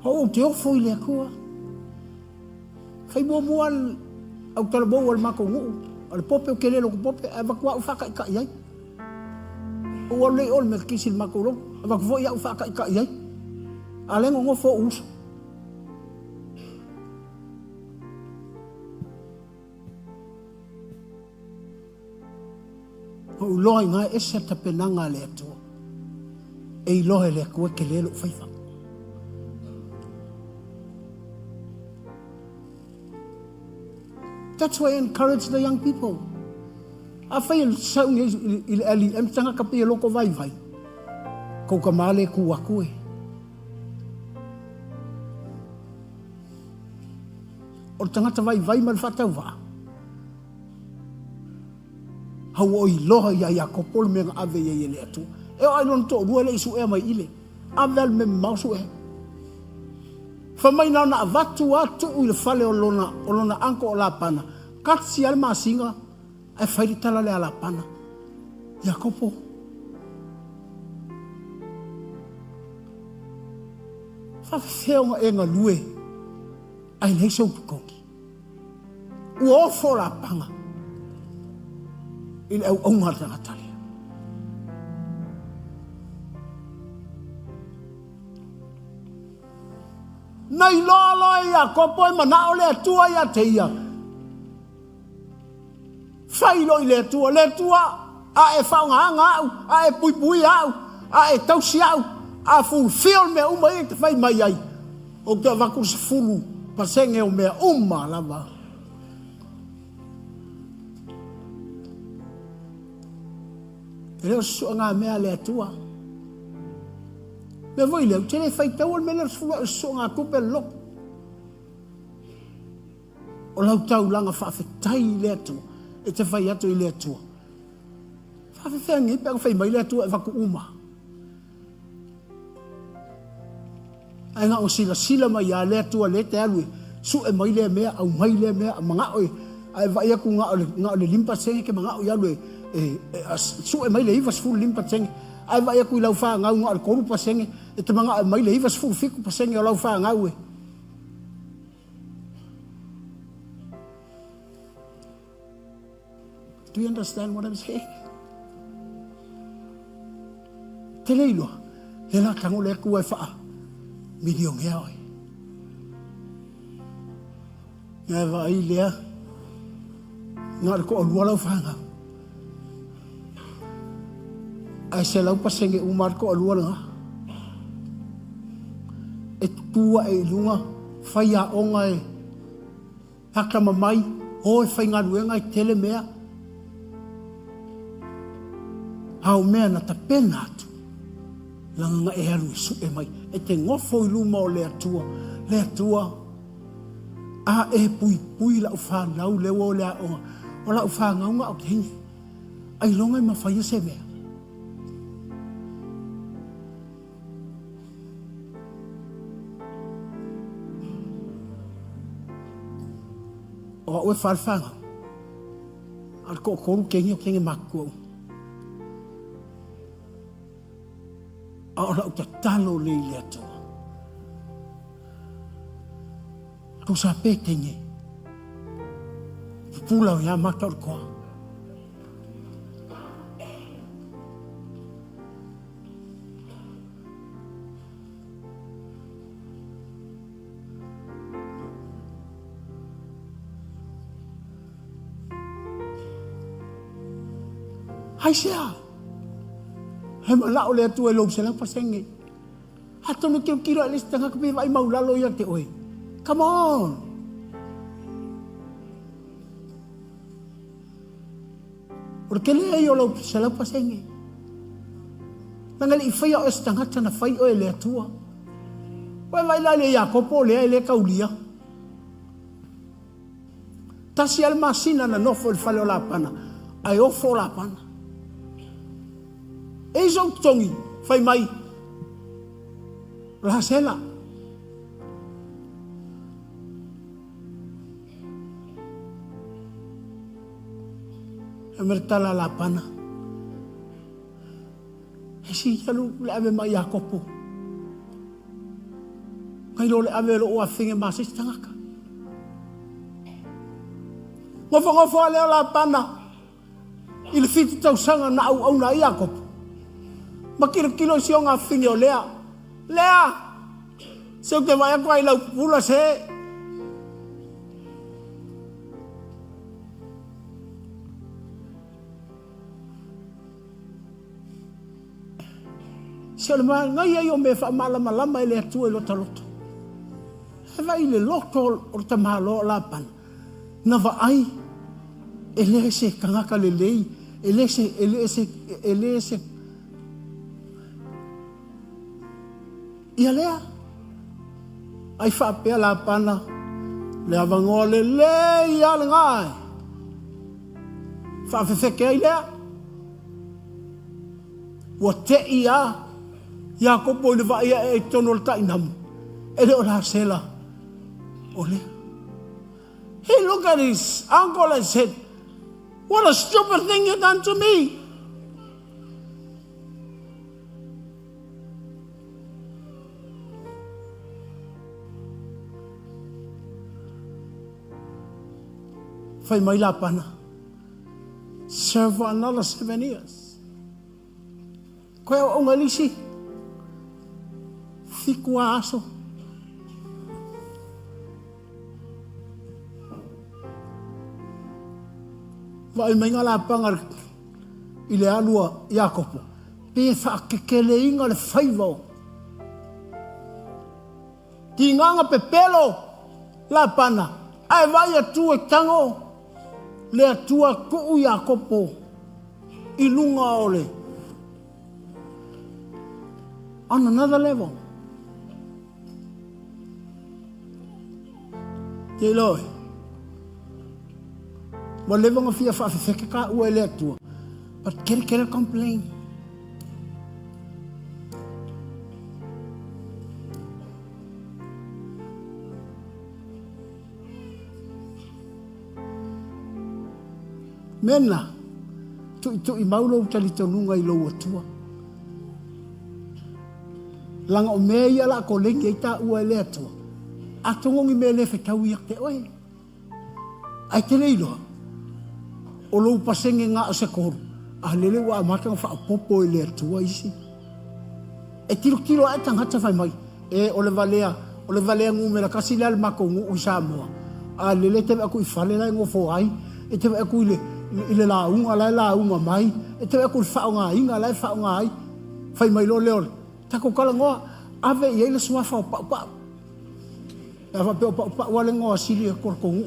S2: Ou te ofo i le Atua. Fai muamua au talavou a le matou nuu, o le pope o tele loko pope, ae avatu au faataitai ai. Ou alu lea i o i le Metotisi i le matou lotu, avatu foi au faataitai ai. A o lea e nonofo ou uso. Ua ou iloa ina e ese le tapenaga a le Atua. E iloa e le Atua e tele lou faiva. That's why I encourage the young people. Afai e sau nei i le LEM tagata pei e loko vaivai, kou tama le ku atu e. O le tagata vaivai ma le faatauvaa, Hau o iloa ia Iakopo le mea na ave i ai e le Atua. E oo lava i lona toalua e le i suea mai i le ave lava le mea mamao suea. Fai mai na ona avatu lava tuu i le fale o lona, o lona uncle o Lapana, tasi lava le masina ae fai le tala lea a Lapana, Iakopo, faafefea ona e galue ae leai sou totogi? Ua ofo Lapana i le auauna a le tagata lea. Na iloa loa e Iakopo e manao le Atua ia te ia. Fai loa i le Atua, le Atua, a e faaaogaina au, a e puipuia au, a e tausi au, a fulfill mea uma ia e te fai mai ai, ou te avatu le 10% o mea uma lava. E le o se suegamea a le Atua. Mea foi lea, ou te le faitaua le mea lea o le suegatupe a le lotu. O lau taulaga faafetai i le Atua, e te fai atu i le Atua. Faafefea nei pe a fai mai le Atua e avatu uma. Ae na o silasila mai ia le Atua lea e te alu e sue mai lea mea, aumai lea mea, manao e, a e vaai atu na o le, na o le 5% e te manao i alu e, e, e sue mai le 95%, ae vaai atu i lau fanau na o le 3% e te manao e aumai le 97% o lau fanau e. Do you understand what I'm saying? Te le iloa, le la tago le Atua e whaa milionea oe. Ia vaai lea, na o le toalua lau fanau. Ae 100% uma lava le toalua lena. E tutu ae i luga, fai aoga e atamamai, o e faigaluega e tele mea. A o mea na tapena atu, leaga na e alu e sue mai. E te nofo i luma o le Atua, le Atua, a e puipui lau fanau lea ua o i le aoga, o lau fanau na o teine, ailoga e mafaia se mea. O au e fa le fanau, a o le toatolu teine o teine matutua uma. A o lau tatalo lea i le Atua. Tusa pe teine. Pupula o ia mata o le toa. Aisea? He manao le Atua i lou 100%. Atonu e tilotilo ae le isi tagata pe vaai maulalo ia te oe. Come on! O le tele ai o lau 100%. Leaga e le i faia oe se tagata na fai oe e le Atua. Ua e vaai la i le Iakopo lea e le taulia. Tasi lava le masina na nofo i le fale o Lapana, ae ofo Lapana. E i ai sou totogi, fai mai, o Lasela. Fai mai le tala a Lapana, E si alu le ave mai Iakopo. Nai lo le ave o lou afine ma se isi tagata. Nofonofo lava lea o Lapana i le fitu tausaga na auauna ai Iakopo. Ma tilotilo i si ona afine o Lea. Lea! Se ou te vaai atu ai i lau pupula se. Se o le manaia ia o mea faamalamalama e le Atua i lota loto. E vaai i le loto o le tamaloa o Lapana, na vaai e le se tagata lelei, e le se, e le se, e le se, ia lea. Ai faapea Lapana, le avanoa lelei lava lena e faafefeke ai lea. Ua tei a Iakopo i le vaai ae i totonu o le tainamu, e le o Lasela o lea. He looked at his uncle and said, What a stupid thing you done to me! Fai mai Lapana, Serve for another 7 years. Koe auauna le isi fitu a aso. Vaai mai ngā lapanga i le alu a Iakopo, pe whaakekeleina le faiva o. Tiganga pepelo Lapana, ae vaai atu e tago le Atua tuu Iakopo i luga o le on another level. Te iloa oe, ua leva ona fia faafefeke taua e le Atua, but kere kere complain. Mena, tuitui mau lou talitonuga i lou Atua. Laga o mea ia la koleni ai taua e le Atua. Atonu o ni mea le fetau ia te oe. Ae te le iloa, o lou pasene na o se kolu, a lele ua amata ona faaopoopo e le Atua isi. E tilotilo ae tagata fai mai, e o le valea, o le valea numera tasi lea a le matou nuu i Samoa. A lele e te vaai atu i fale la e nofo ai, e te vaai atu i le, i le lauga la e lauga mai, e te vaai atu i le faaaogaina la e faaaoga ai. Fai mai loa lea o le tatou talanoa, ave i ai le suafa o Paupau. Pe a faapea o Paupau lava le igoa sili atu o le tou nuu.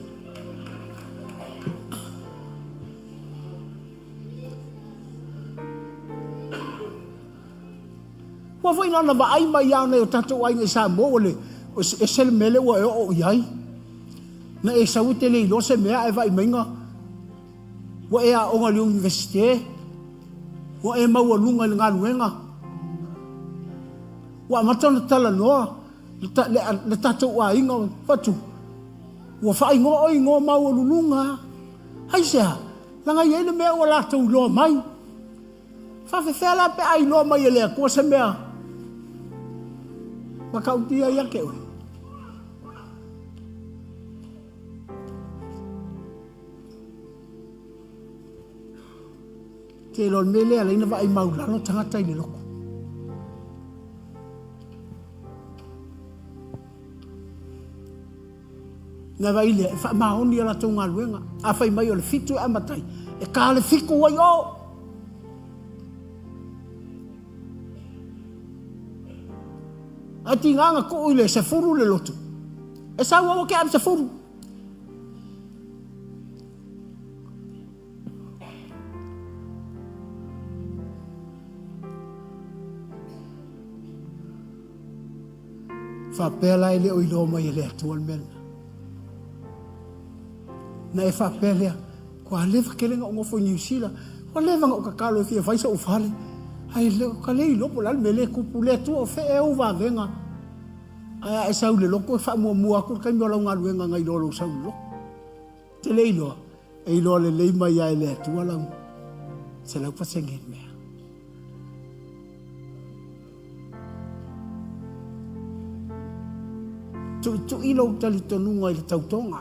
S2: Ua foi na ona vaai mai lava o nai o tatou aiga i Samoa ua le ese le mea lea ua e oo i ai. Na e sau e te le iloa se mea ae vaai maiga ua e aoga i le Iunivesite, ua e maualuga i le galuega, ua amata ona talanoa le tatou aiga, fai atu, ua faaigoa oe i igoa maualuluga lava. Aisea? Leaga e i ai le mea ua latou iloa mai. Faafefea la pe a iloa mai e le Atua se mea matautia ia te oe? Te iloa o le mea lea e ala ai ona vaai maulalo tagata i le lotu. Ona vaai lea, e faamaoni a latou galuega. A fai mai o le 7 e amata ai, e ta le 7 ua i o. Ae tiga na tuu i le 10 le lotu, e sau aua te ave 10. Faapea la e le o iloa mai e le Atua le mea lena. Na e faapea lea, ua leva tele na ou nofo i Niu Sila, ua leva na ou tatalo e fia fai so'u fale, ae le o ka le iloa po o le a le mea lea e tupu. Le Atua o fea ea ou vavega? Ae a e sau i le lotu e faamuamua atu le taimi o lau galuega nai lo lou sau i le lotu. Ou te le iloa, e iloa lelei mai lava e le Atua lau 100% le mea. Tuitui lou talitonuga i le tautoga,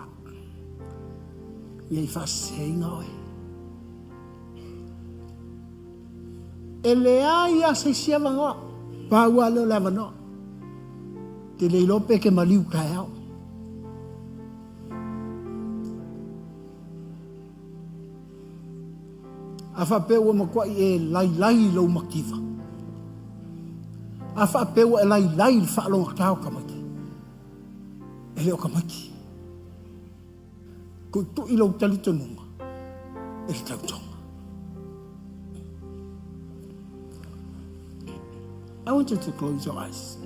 S2: ne i faaseseina oe. E leai lava se isi avanoa, pau lava lea o le avanoa. Te le iloa pe e te maliu taeao. A faapea ua matuai e lailai lou mativa, a faapea ua e lailai i le faalogogata o tamaiti, e le o tamaiti. Tuitui lou talitonuga i le tautoga. I want you to close your eyes.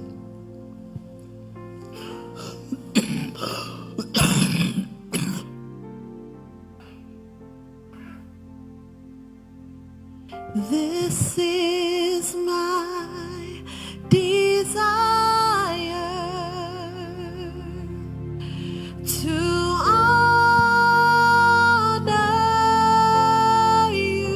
S3: This is my desire to honor you,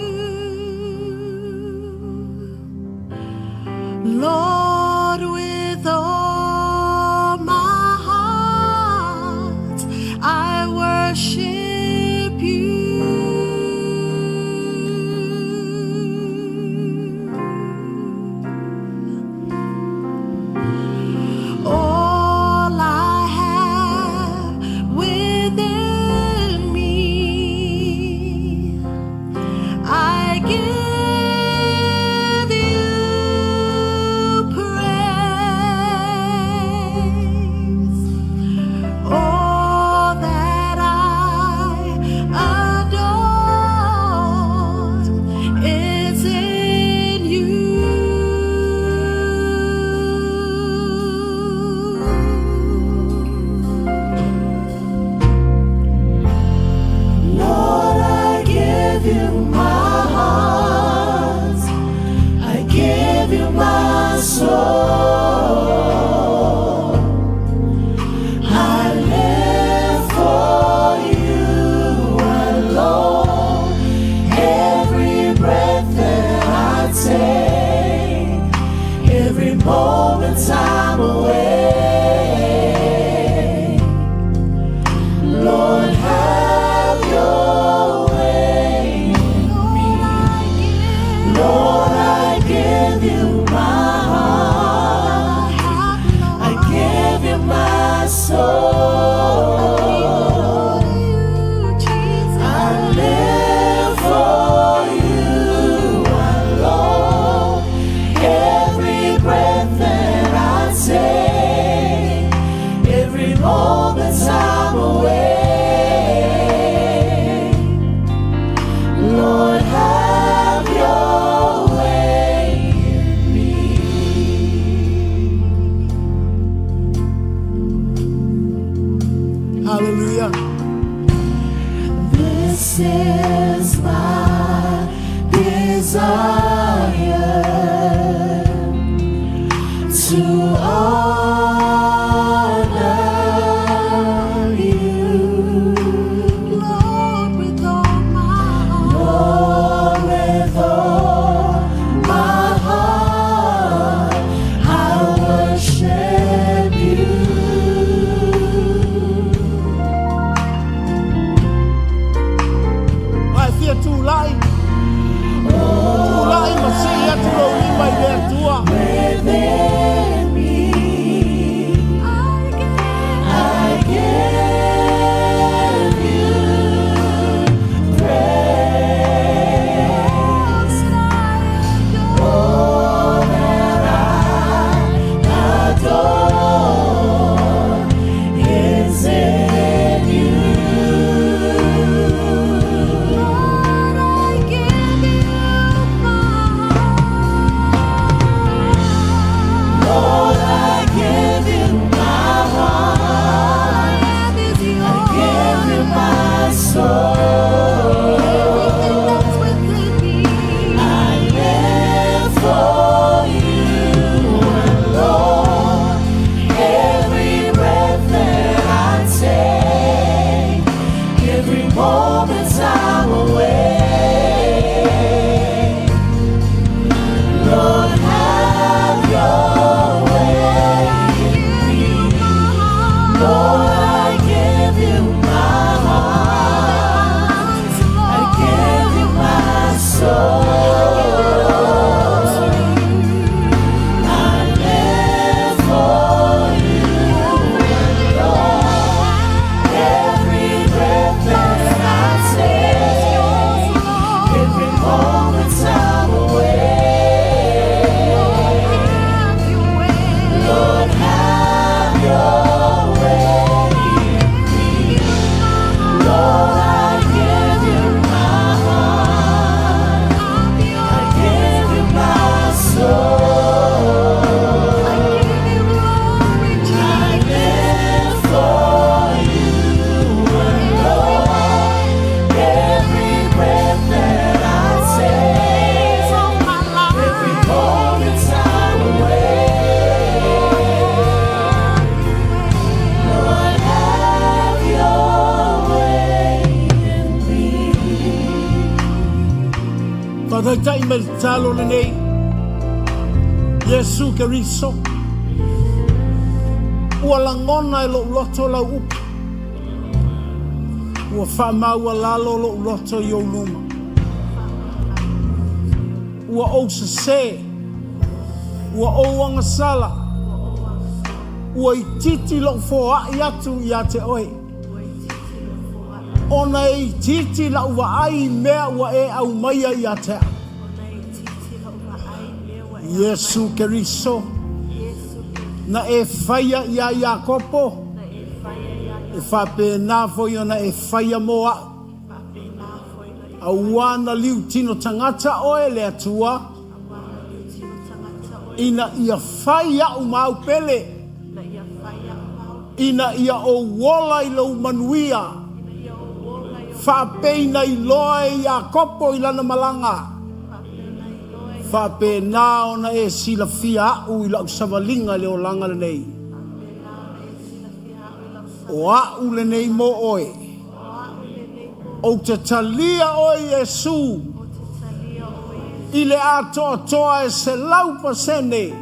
S3: Lord, with all my heart. I worship you. All I have within me, I give you praise. All that I adore is in you. Lord, I give you my heart. I give you my soul. I live for you alone. Every breath that I take, every moment I'm awake. Lord, have your way in me. Lord, I give you my heart. I give you my soul.
S2: Hallelujah.
S3: This is my desire to honor you,
S4: Lord, with all my heart.
S3: Lord, with all my heart. I worship you.
S2: Ae fia tulai. Tulai ma sii atu lou lima i le Atua.
S3: Within me,
S4: I
S3: I give you praise. All that I adore is in you.
S4: Lord, I give you my heart.
S3: Lord, I give you my heart.
S4: All I have is
S3: I give you
S4: yours.
S3: my soul.
S4: Everything that's within me.
S3: I live for you alone. Every breath that I take, every moment I'm awake. Lord, have your way in
S4: Give you
S3: me.
S4: my heart.
S3: Lord, I give you my heart. I give you my soul. I live for you alone. Every breath that I take, every moment I'm awake. Lord, have your way in me. Lord, I give you my heart. I give you my soul. I live for you alone. Every breath that I take, every moment I'm awake. Lord, have your way in me.
S2: Faataitai mai le tatalo lenei. Iesu Keriso. Ua lagona e lou loto lau upu. Ua faamaualalo lou loto i ou luma. Ua ou sesē. Ua ou agasala. Ua itiiti lou foai atu ia te oe. Ona e itiiti lau vaai i mea ua e aumaia ia te au. Iesu Keriso. Na e faia ia Iakopo. E faapena foi ona e faia mo au. Auā na liutino tagata oe le Atua. Ina ia fai au ma au pele. Ina ia ou ola i lou manuia. Faapei na iloa e Iakopo i lana malaga. Faapena ona e silafia au i lau savaliga i le olaga lenei. O au lenei mo oe. Ou te talia oe Iesu. I le atoatoa e 100%.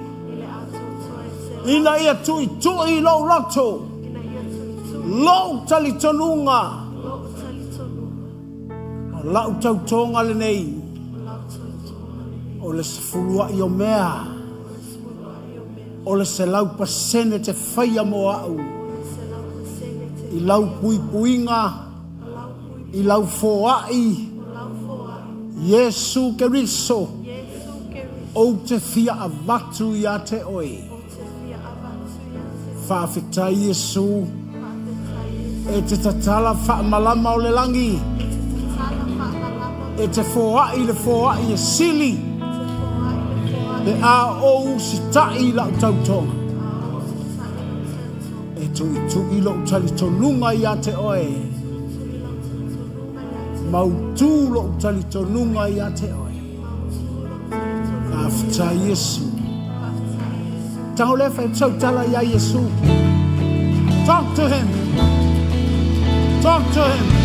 S2: Ina ia tuitui i lou loto. Lou talitonuga. O lau tautoga lenei. O le sefuluai o mea. O le 100% te faia mo au. I lau puipuiga. I lau foai. Iesu Keriso. Ou te fia avatu ia te oe. Faafetai Iesu. E te tatala faamalama o le lagi. E te foai le foai e sili. Pe a ou usitai i lau tautoga. E tuitui lou talitonuga ia te oe. Mautu lou talitonuga ia te oe. Faafetai Iesu. Tago lea fai atu sau tala ia Iesu. Talk to him. Talk to him.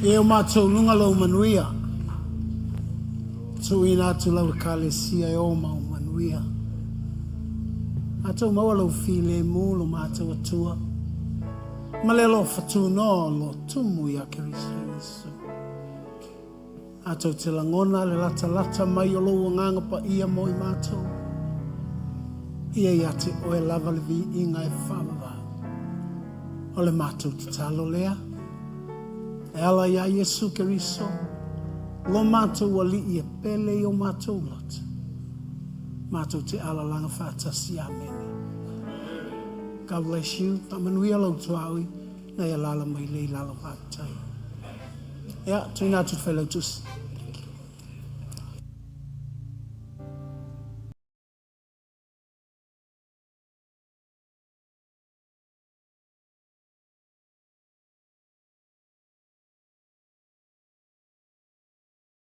S2: E o matou luga lou manuia. Tuuina atu lau Ekalesia e o ma o manuia. Matou maua lou filemu lo matou Atua, ma le alofa tunoa o lo tumu ia Keriso Iesu. Matou te lagona le latalata mai o lou Agaga Paia mo i matou. Ia ia te oe lava le viiga e faavavau. O le matou tatalo lea, e ala iā Iesu Keriso, lo matou Alii e pele i o matou loto. Matou te alalaga faatasi. Amene. God bless you. Faamanuia lou tuaoi na e alala mai lei lalo. Faafetai. Ia, tuuina atu le Failautusi.